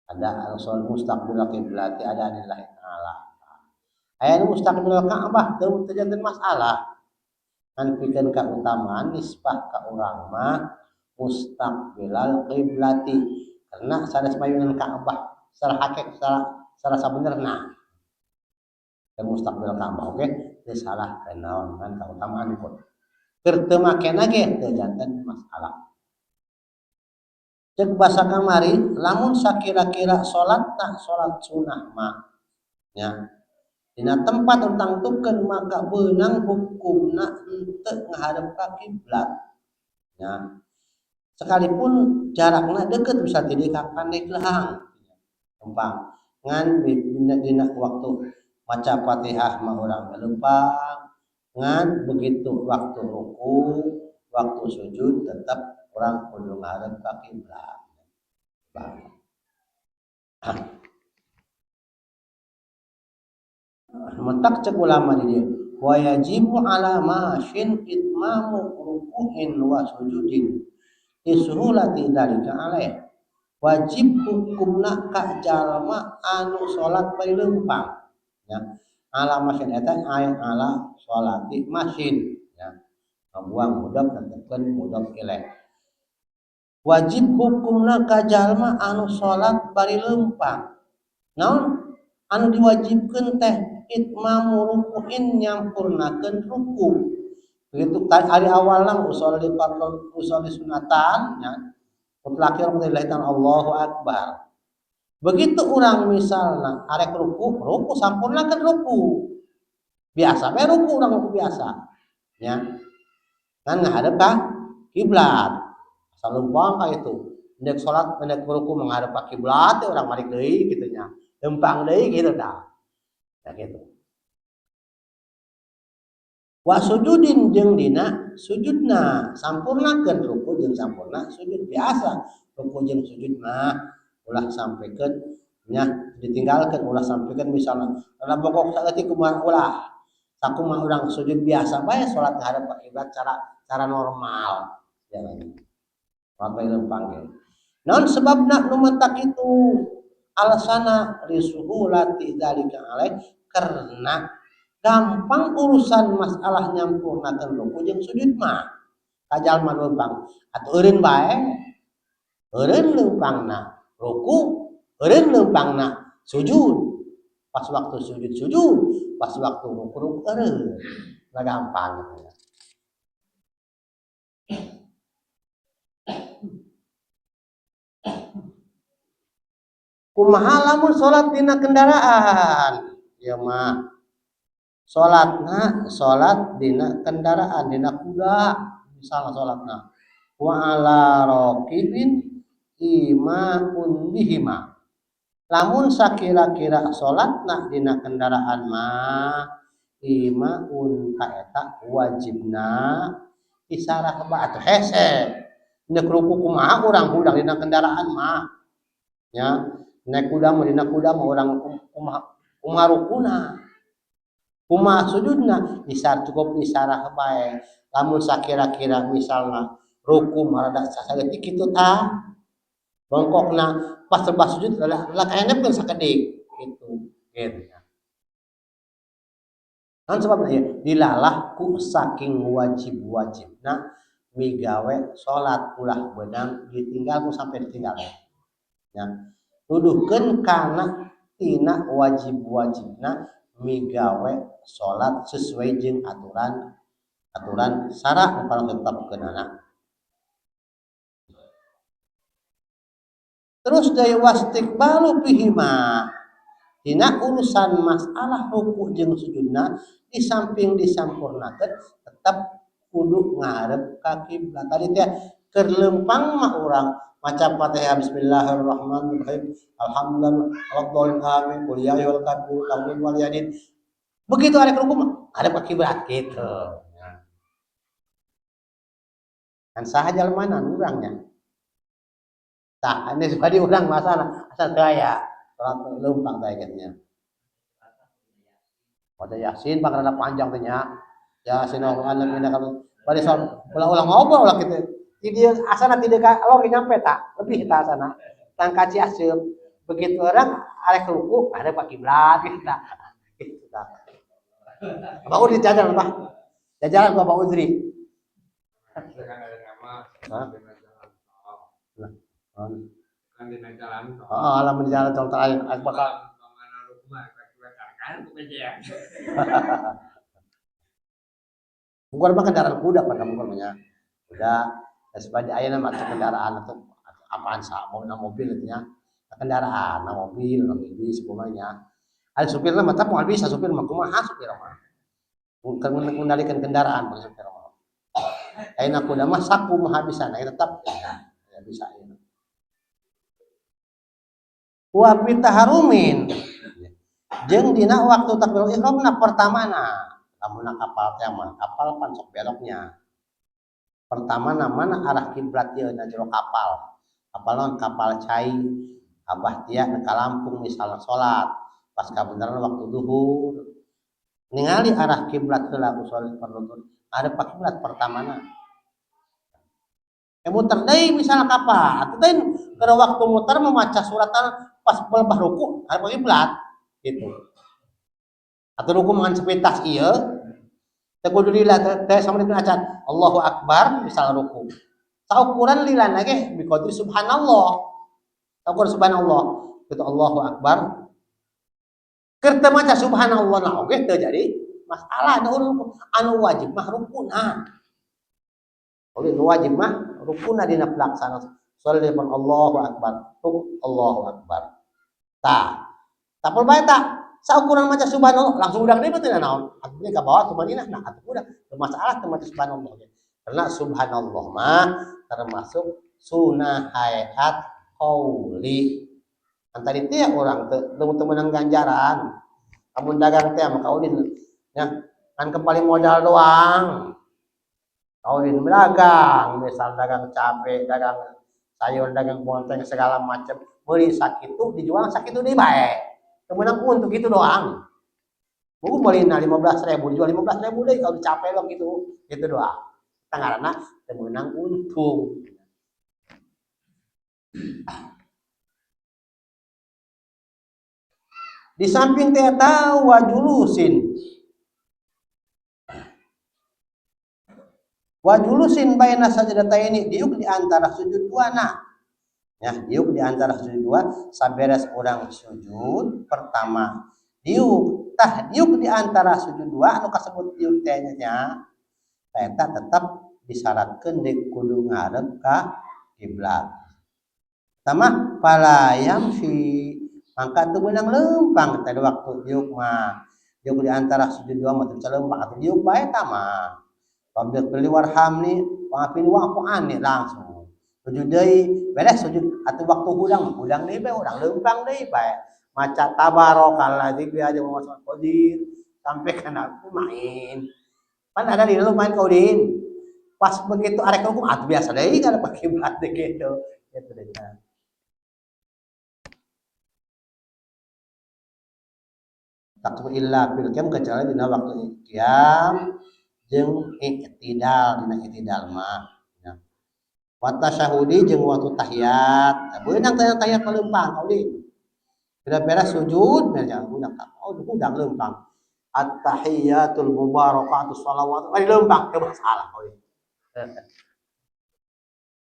Ada al mustaqbil qiblati adaan lillahi ta'ala. Aya nu mustaqbil Ka'bah teu janten masalah. Kan pikeun kautamaan nisbah ka urang mah mustaqbilal qiblati, karena sanes mayunan Ka'bah secara hakik, secara sabenerna dan mustaqbil Ka'bah oke teu salah naon kan kautamaan pun keur teu makena ge teu janten masalah. Cek basa kamari lamun sakira-kira salat tak salat sunah mah nya dina tempat tangtukeun maka beunang hukumna henteu ngaharep ka kiblat nya, sekalipun jarakna deket bisa jadi ka Pandeglang gampang. Ngan dina waktu maca Fatihah mah urang leumpang, ngan begitu waktu ruku waktu sujud tetap urang kudu ngarep ka kiblat. Mentak cek ulama di dieu wa yajibu ala masyin itmamu ruku'in wa sujudin lisuhulati dzalika alaih. Wajib hukumna ka jalma anu salat bari leumpang ya. Ala masyin eta aya ala salati masyin ya. Ngabuang mudhof tetepkeun mudhof ilaih. Wajib hukumna ka jalma anu salat bari leumpang. Naon anu diwajibkeun teh itmamu ruku'in nyampurnakeun ruku. Begitu hari awalna usolli fardhu usolli sunatan ya. Mutlakir lillahi ta'ala Allahu akbar. Begitu urang misalna arek ruku, ruku sampurnakeun ruku. Biasa we ruku urang ruku biasa. Ya. Kan ngadep ka kiblat. Asal leumpang ka itu. Endek salat endek ruku menghadap ka kiblat teh urang balik deui kitu nya. Lempang deui gitu tah. Ya gitu. Wa sujudin jeung dina sujudna sampurnakeun ruku jeung sampurna sujud biasa. Ruku jeung sujud mah ulah sampikeun nya ditinggalkeun ulah sampikeun misalna rada bongkok saeutik kumaha ulah. Sakumaha urang sujud biasa bae salat ngadep ka kiblat cara normal. Ya salat bae lempang ge. Naon sebabna nu matak itu? Alasana lisuhulati dzalika alaih karena gampang urusan masalah nyampurnakeun ruku jeung sujud mah. Kajalma lempang atuh eureun bae. Eureun lempangna ruku, eureun lempangna sujud. Pas waktu sujud sujud, pas waktu ruku ruku eureun. Lah gampang gitu. Kumaha lamun salat dina kendaraan? Ieu mah salatna salat dina kendaraan dina kuda misalna salatna wa ala raqibin imaun bihima. Lamun sakira-kira salatna dina kendaraan mah imaun kaeta wajibna isarah ba atuh hese. Nek ruku kumaha urang hudang dina kendaraan mah nya. Naik kuda mah dina kuda mah urang kumaha rukuna kumaha sujudna isar cukup isarah bae. Lamun sakira-kira misalna ruku mah rada sasaeutik kitu tah bongkokna pas lebah sujud rada kaenep kan sakedik gitu gitu. Naon sebabna ieu dilalah ku saking wajib-wajibna migawe salat ulah beunang ditinggal ku sampai ditinggal ya. Nuduhkeun kana tina wajib-wajibna migawe salat sesuai jeung aturan syarat nu paling tetepkeunana. Terus deui wastiqbalu fihima dina urusan masalah ruku jeung sujudna di samping disampurnakeun tetep kudu ngarep ka kiblat. Tadi teh keur lempang mah urang maca Fatihah bismillahirrahmanirrahim alhamdulillah rabbil alamin qul ya ayyuhal kafirun qul wal yadin. Begitu arek ruku mah ngarep ka kiblat gitu. Kan saha jalmana urangnya. Tah ini sebadi urang masalah asal gaya salat lempang teh nya. Maca Yasin pangrana panjang teh nya. Yasin Al-Qur'an min kalau bari salat ulah-ulah ngobrol ulah kitu. Jadi asana tidak ka lor nyampe tak lebih ta asana tangkaci asup begitu orang arek ruku ada pak kiblat gitu ta. Gitu ta. Bapak Udri jajaran Pak. Jajaran Bapak Udri. Hah? Oh, alam di jalan tol terakhir bakal mungkin mah kendaraan kuda pada mungkin nya. Kuda sebagai ayah nama atau kendaraan atau apaan sah mau na mobil itu nya. Kendaraan, na mobil, na bis kumanya. Ada supirna mah tapi moal bisa supir mah kumaha supir mah. Bukan mengendalikan kendaraan maksud supir mah. Ayeuna kuda mah sakumaha bisa, nah tetap ya bisa ya. Wa bitaharumin jeung dina waktu takbiratul ihramna pertamana lamun kapal teh mah kapal pan sok beloknya. Pertama mana arah kiblat ieu na jero kapal. Kapal naon? Kapal cai. Abah tia ka Lampung misalna salat pas kabeneran waktu duhur. Ningali arah kiblat heula usul perlu ada pak kiblat pertamana. Muter deui misalna kapal. Atuh teh keur waktu muter memaca suratan pas pelebah ruku ada pak kiblat gitu. Atuh ruku mangan sepintas ieu teh kudu lila teh sama dengan acan Allahu Akbar misal ruku. Saukuran lilana ge biqadri subhanallah. Saukuran subhanallah gitu Allahu Akbar. Keur teu maca subhanallah na oge teu jadi masalah anu wajib mah rukuna. Oleh nu wajib mah rukuna dina pelaksanaan salat depan Allahu Akbar. Ruku Allahu Akbar. Tah. Tapol bae tah. Saukuran maca subhanallah langsung udah deui teh naon? Atuh ka bawah tumaninah nah atuh udah teu masalah teu maca subhanallah ge. Karena subhanallah mah termasuk sunah hayat qauli. Kan tadi teh urang teh teu meunang ganjaran. Lamun dagang teh maka udin nya kan kembali modal doang. Kaudin dagang, misal dagang cabe, dagang sayur, dagang bonteng segala macam, beli sakitu dijual sakitu deui bae. Teu meunang untung gitu doang. Buku beli na 15.000 dijual 15.000 deui kalau capek doang gitu. Gitu doang. Tangarana teu meunang untung. Di samping teh eta wajulusin. Wajulusin baina sajdataini diuk di antara sujud dua na. Ya, diuk di antara sujud dua saberes urang sujud pertama. Diuk tah diuk di antara sujud dua anu kasebut diuk teh nya. Tah eta tetep disyaratkeun deui kudu ngarep ka kiblat. Sama palayam si mangka teu beunang leumpang teh waktu diuk mah. Diuk di antara sujud dua mah teu bisa leumpang atuh diuk bae tah mah. Rabbil firli warhamni wa'afini wa'fu anni langsung. Sujud deui, beres sujud atuh waktu hudang, hudang deui bae urang leumpang deui bae. Maca tabarakalladzi bi yadihi mulku qadir sampai kana aku main. Pan ada di lu main kaudin. Pas begitu arek hukum atuh biasa deui kana kiblat deui gitu. Gitu deh. Takbir illa fil qiyam kecuali dina waktu qiyam jeung i'tidal dina i'tidal mah. Ya. Wa tasyahudi jeung waktu tahiyat. Nah, beunang teh tahiyat mah leumpang kaudin. Beres-beres sujud, beres jangan hudang. Oh, hudang leumpang. At-tahiyatul mubarakatuh shalawat. Wah, leumpang teu masalah kaudin.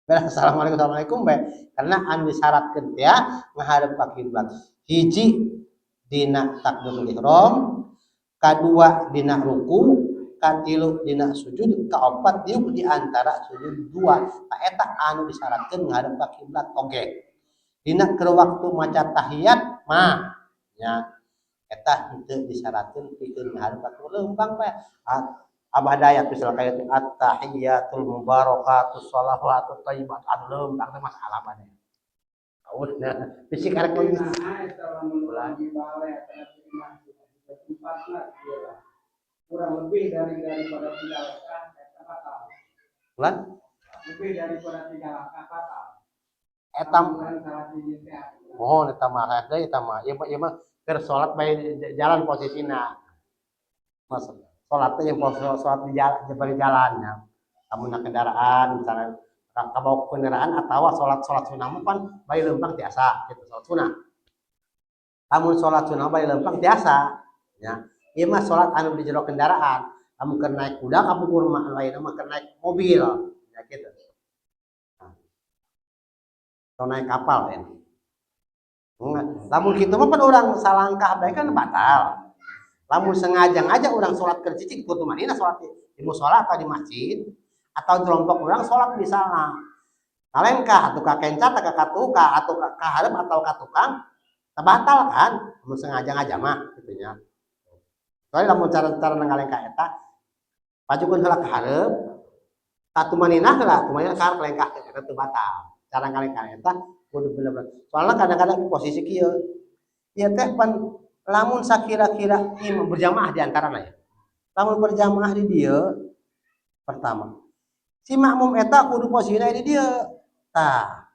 Beres assalamualaikum assalamualaikum bae. Karena anu disyaratkeun teh ngaharep ka kiblat. Hiji dina takbiratul ihram, kadua dina ruku, katilu dina sujud, kaopat diuk di antara sujud dua. Ta eta anu disyaratkeun ngadep ka kiblat oge. Dina keur waktu maca tahiyat mah nya eta henteu disyaratkeun pikeun ngadep ka kiblat leumpang bae. Abah Dayat misalnya kayak itu at-tahiyatul mubarakatus sholawatut thayyibat anu leumpang teh masalah bae. Udah, bisi karek kurang lebih daripada 3 langkah eta batal. Ulan? Lebih daripada 3 langkah batal. Eta oh, eta mah deui eta mah. Ieu mah keur salat bae jalan posisina. Mas salat teh yang salat di jalan, di bari jalan ya. Lamun kendaraan misalnya kabawa kendaraan atawa salat-salat sunah mah pan bae leumpang tiasa gitu salat sunah. Lamun salat sunah bae leumpang tiasa ya. Ieu mah salat anu di jero kendaraan, lamun keur naik kuda kapungkur mah lain mah keur naik mobil ya gitu. Nah. Atau naik kapal ya. Lamun kitu mah pan urang salangkah bae kan batal. Lamun sengaja ngaja urang salat keur cicing kudu manina salat di musala atau di masjid atau kelompok urang salat misalna. Kalengkah atau ka kenca atau ka tukang atau ka hareup atau ka tukang teu batal kan lamun sengaja ngaja mah kitu nya. Soalnya lamun cara-cara ngalengkah eta pajukeun heula ka hareup ka tumaninah heula tumaninah ka hareup lengkah eta teu batal. Cara ngalengkah eta kudu bener-bener. Soalnya kadang-kadang posisi kieu ieu teh pan lamun sakira-kira imam berjamaah di antarana ya. Lamun berjamaah di dieu pertama si makmum eta kudu posisina di dieu tah.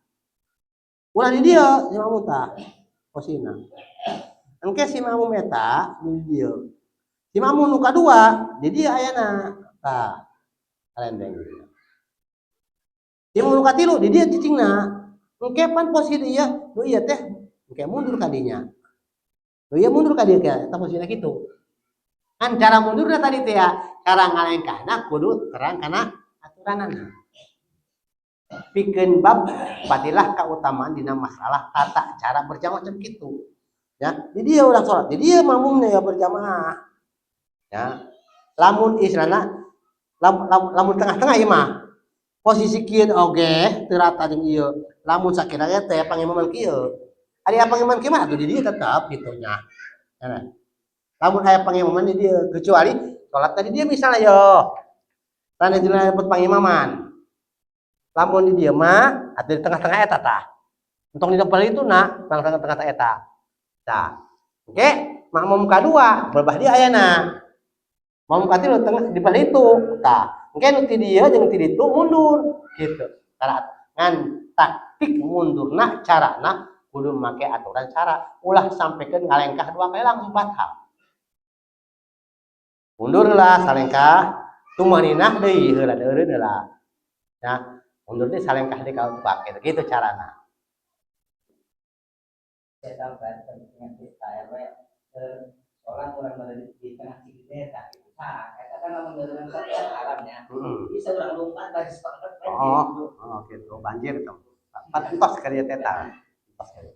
Ulah di dieu si makmum tah posisina. Engke si makmum eta di dieu. Si makmum nu kadua di dieu ayana tah kalendeng. Si makmum nu katilu di dieu cicingna. Engke pan posisi ieu nu ieu teh engke mundur ka dinya. Nu ieu mundur ka dieu teh eta posisina kitu. Kan cara mundurna tadi teh ya, cara ngalengkahna kudu terang kana aturanana. Pikeun bab fadilah kautamaan dina masalah tata cara berjamaah macam kitu. Ya, di dieu urang salat, di dieu makmumna ya berjamaah. Ya. Lamun istilahna lamun tengah-tengah ieu mah posisi kieu oge teu rata jeung ieu. Lamun sakiranya teh pangimaman kieu. Ari pangimaman kieu mah atuh di dieu tetep kitu nya. Nah. Lamun aya pangimaman di dieu kecuali salat tadi dia misalnya yo. Tanda dina dapat pangimaman. Lamun di dieu mah atuh di tengah-tengah eta tah. Entong di depan itu nak, bangsa tengah eta. Tah. Oke, makmum kadua berbah dia ayana. Makmum katilu tengah di bawah itu. Tah, engke nu ti dieu jeung ti ditu mundur gitu. Cara ngan taktik mundurna carana kudu make aturan cara ulah sampaikan ngalengkah dua kali langsung batal. Mundur lah salengkah tumaninah deui heula deureun heula. Nah, mundur teh salengkah deui ka pake gitu carana. Saya tambah penyakit saya we sholat orang berada di tengah sini teh gitu. Nah, eta kan lamun dengan kan haramnya. Bisa urang lompat baris banget kan Oh, gitu. oh gitu, banjir itu. Entos kali ya teh. Entos kali.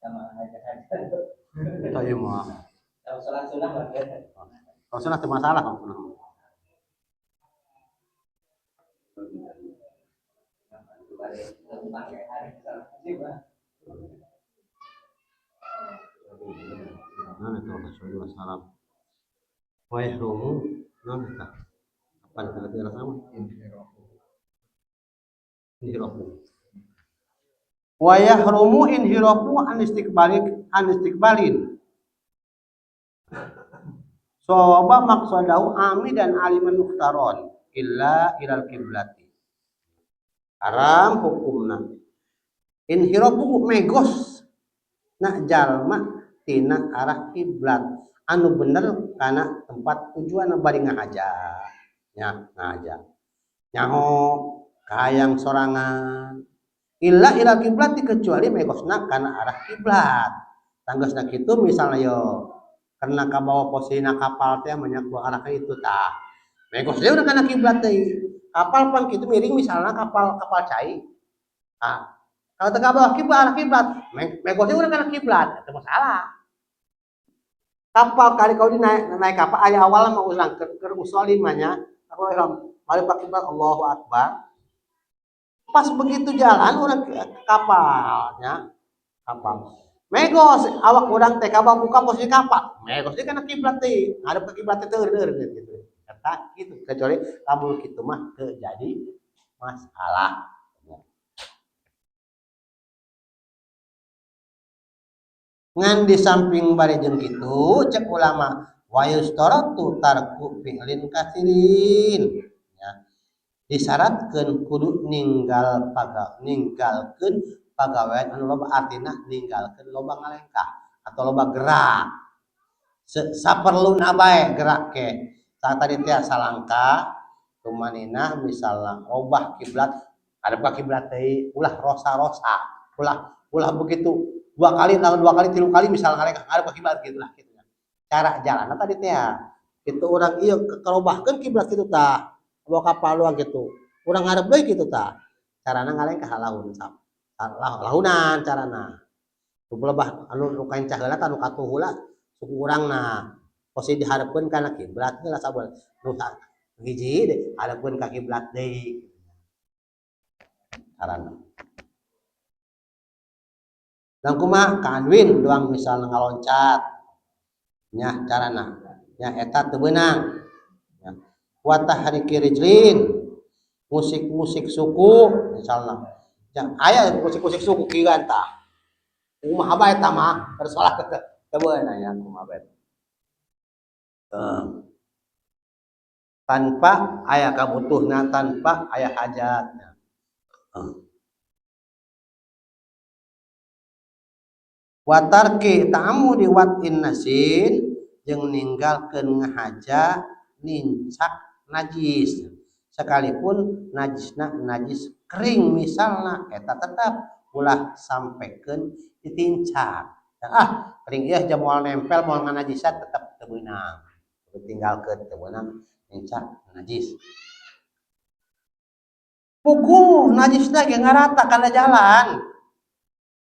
Sama aja-aja. Itu ieu mah. Kalau sholat sunnah mah gitu. Kalau sunah teu masalah kalau sunah. Nah, itu Rasulullah salam. Wa yahrumu, nah, eta. Apa itu kira sama? Inhirafu. Wa yahrumu inhirafu an istiqbalik an istiqbalin. Sawaba maqsadahu amidan aliman mukhtaron illa ilal kiblati. Haram hukumna. Inhirafu megos nak jalma tina arah kiblat anu bener kana tempat tujuan bari ngahaja nya ngahaja nyaho kahayang sorangan illa ilal kiblat kecuali megosna kana arah kiblat tanggesna kitu misalnya yo karena kabawa posisina kapal teh banyak dua arah itu tah megos deui urang kana kiblat teh kapal pan kitu miring misalnya kapal cai ah kalau teu kabawa kiblat arah kiblat megos deui urang kana kiblat itu masalah kapal kali kau di naik kapal aya awal mah urang keur usolin mah nya aku ihram balik ka kiblat Allahu akbar pas begitu jalan urang ke kapalnya kapal megos awak urang teh kabawa buka posisi kapal megos deui kana kiblat teh ngadep ke kiblat teh teu gitu eta gitu kecuali kabul kitu mah teu jadi masalah. Ngan di samping bari jeung kitu cek ulama wa yustaratu tarku fi'lin katsirin ya disyaratkeun kudu ninggalkeun pagawean anu loba artina ninggalkeun loba ngalengkah atau loba gerak saperluna bae gerak ke saat tadi teh salangkah tumaninah misalna robah kiblat hadap ka kiblat deui ulah rosa-rosa ulah begitu dua kali tahun dua kali tilu kali misalnya kali ada kiblat gitu lah gitu cara jalan tadi teh itu orang ieu kerobahkeun kiblat kitu tah bawa kapal doang gitu urang ngarep deui kitu tah carana ngalengkah laun lahunan carana lebah anu nu kancah heula tah nu katuh heula suku urangna posisi dihareupeun kana kiblat heula sabulan nu hiji deui hareupeun ka kiblat deui carana. Dan kumaha kanwin doang misalnya ngaloncat nya carana nya eta teu beunang nya wa tahriki rijlin musik-musik suku misalnya nya aya musik-musik suku kieu tah kumaha bae eta mah keur salat teu beunang nya kumaha bae tanpa aya kabutuhna tanpa aya hajatna. Watarki ta'amudi watin nasin jeung ninggalkeun ngahaja nincak najis sekalipun najisna najis kering misalna eta tetap ulah sampekeun ditincak ah kering ieu jam moal nempel moal nganajisan tetep teu beunang tinggalkeun teu beunang nincak najis puguh najisna ge ngarata kana jalan.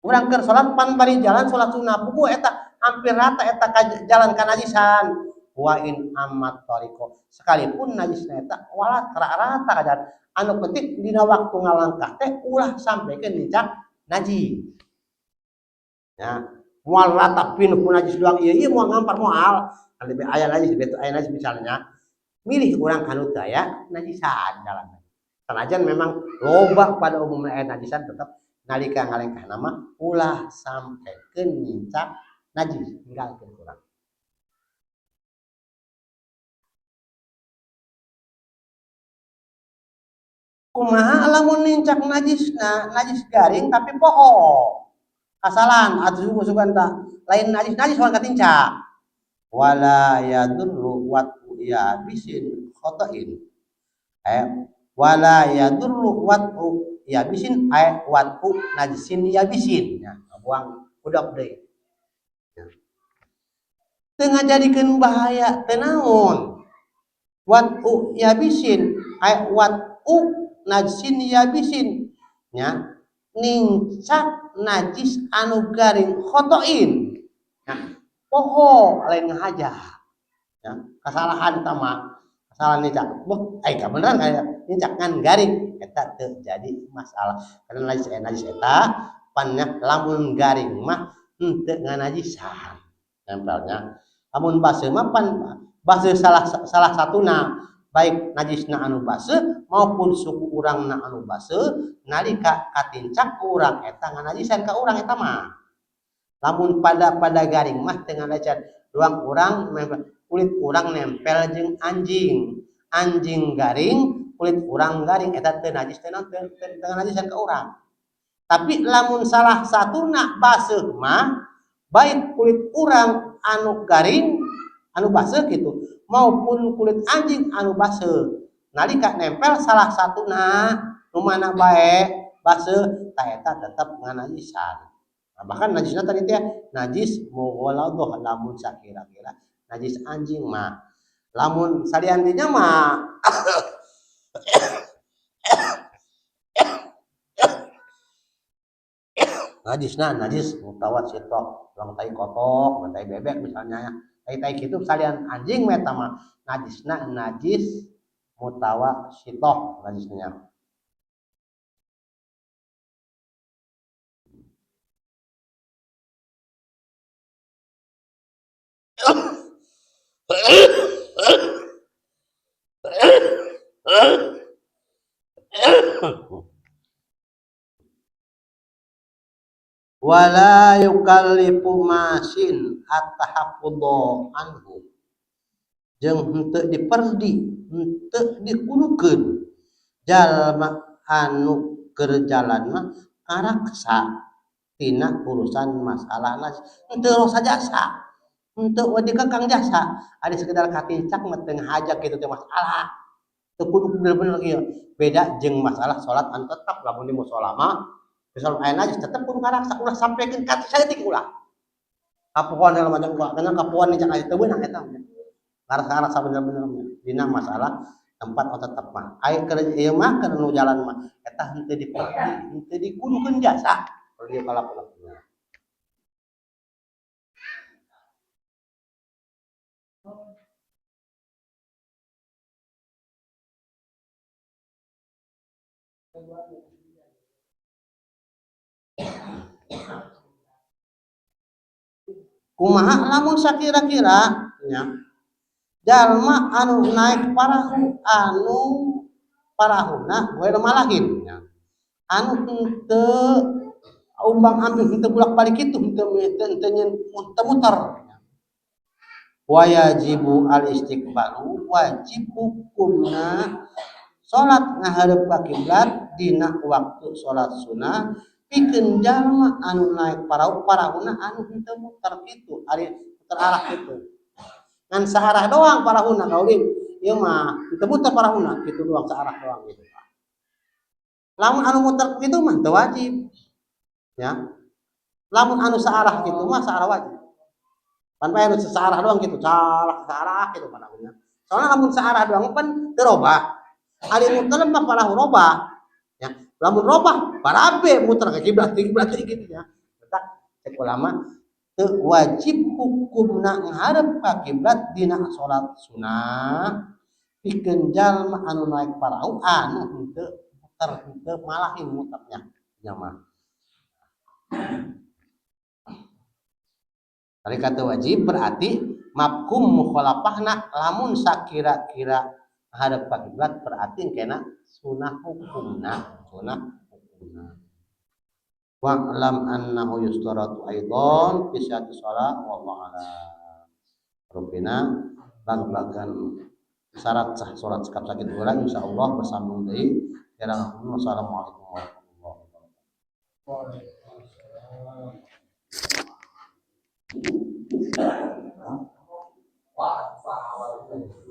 Urang keur salat pan bari jalan salat sunnah puguh eta hampir rata eta jalan kanajisan wa in amat tariqo sekalipun najisna eta wala rata ka jalan anu penting dina waktu ngalangkah teh ulah sampekeun nincak najis ya moal rata pinuh ku najis doang ieu ieu moal ngampar moal kan lebih aya najis betu aya najis misalnya milih urang kanu teu aya najisan jalan sanajan memang loba pada umumnya aya najisan tetap Nalika ngalengkah nama ulah sampekeun nincak najis tinggalkeun urang. Kumaha lamun nincak najisna, najis garing tapi poho. Kasalan atuh sugan ta lain najis-najis wan katincak. Wala yadurru wat yabisin khata'in. Wala yadurru wat yabisin ay watu najisin yabisin ya, buang udah deui. Ya. Teu ngajadikeun bahaya teu naon. Watu yabisin ay watu najisin yabisin nya nincak najis anu garing khotoin. Ya, poho lain ngahaja. Ya, kesalahan tama kesalahan nincak. Beuh, ai ka beneran aya nincak ngan garing eta teu jadi masalah. Karena najis najis eta pannya lamun garing mah henteu nganajisan nempelnya. Lamun baseuh mah pan baseuh salah satuna baik najisna anu baseuh maupun suku urangna anu baseuh nalika katincak ku urang eta nganajisan ka urang eta mah. Lamun pada garing mah teu nganajisan ruang urang kulit urang nempel jeung anjing. Anjing garing kulit urang garing eta teu najis teu nganajisan ka urang. Tapi lamun salah satuna baseuh mah baik kulit urang anu garing anu baseuh kitu maupun kulit anjing anu baseuh nalika nempel salah satuna nu mana bae baseuh ta eta tetep nganajisan. Nah, bahkan najisna tadi teh najis mughaladzah lamun sakira-kira najis anjing mah. Lamun salian dinya mah najisna najis mutawassithah, ulang tai kotok, tai bebek misalnya ya. Tai-tai kitu salian anjing mah eta mah najisna najis mutawassithah najisnya. Wala yukallifu masin at-tahaffudha anhu. Jeung henteu diperdi, henteu dikudukeun jalma anu keur jalan mah karaksa tina urusan masalah najis. Henteu rosa jasa, henteu wadi kang jasa, ari sekedar katincak mah teu ngahaja kitu teh masalah. Teu kudu bener-bener ieu. Beda jeung masalah salat anu tetep lamun di musala mah misal aya najis tetep kudu karaksa ulah sampekeun ka saeutik ulah. Kapohoan segala macam ulah, karena kapohoan nincak aya teu beunang eta. Karaksa bener-bener dina masalah tempat atau tetep mah. Aya keur ieu mah keur nu jalan mah eta henteu diperdi, henteu dikudukeun jasa. Pergi kalakuan. Kumaha lamun sakira-kira nya jalma anu naik parahu anu parahuna we malahin nya anu henteu umbang ambing henteu bolak-balik kitu henteu henteu henteu muter nya. Wajibu al istiqbalu wajib hukumna salat ngahareup ka kiblat dina waktu salat sunah pikeun jalma anu naik parahu parahuna anu henteu muter kitu ari muter arah kitu ngan saarah doang parahuna kaulin ieu mah henteu muter parahuna kitu doang saarah doang gitu. Lamun anu muter kitu mah teu wajib ya. Lamun anu saarah kitu mah saarah wajib. Pan bae anu saarah doang kitu saarah kitu parahuna. Soalna lamun saarah doang pan teu robah. Ari muter mah parahu robah ya. Lamun robah barabe muter ke kiblat kiblat gitu ya. Tetap cek ulama teu wajib hukumna nghareup ka kiblat dina salat sunah pikeun jalma anu naik parahu anu henteu muter henteu malahin muternya nya mah. Ari kata wajib berarti mafhum mukhalafahna lamun sakira-kira hadap ka kiblat berarti kena sunah hukumna, sunah hukumna. Wa'lam annahu yustaratu aidan fi sihhati shalah, wallahu a'lam. Rupina bag-bagan syarat sah salat cekap sakitu heula, insyaallah bersambung deui. Wassalamualaikum warahmatullahi wabarakatuh. Wah, wah.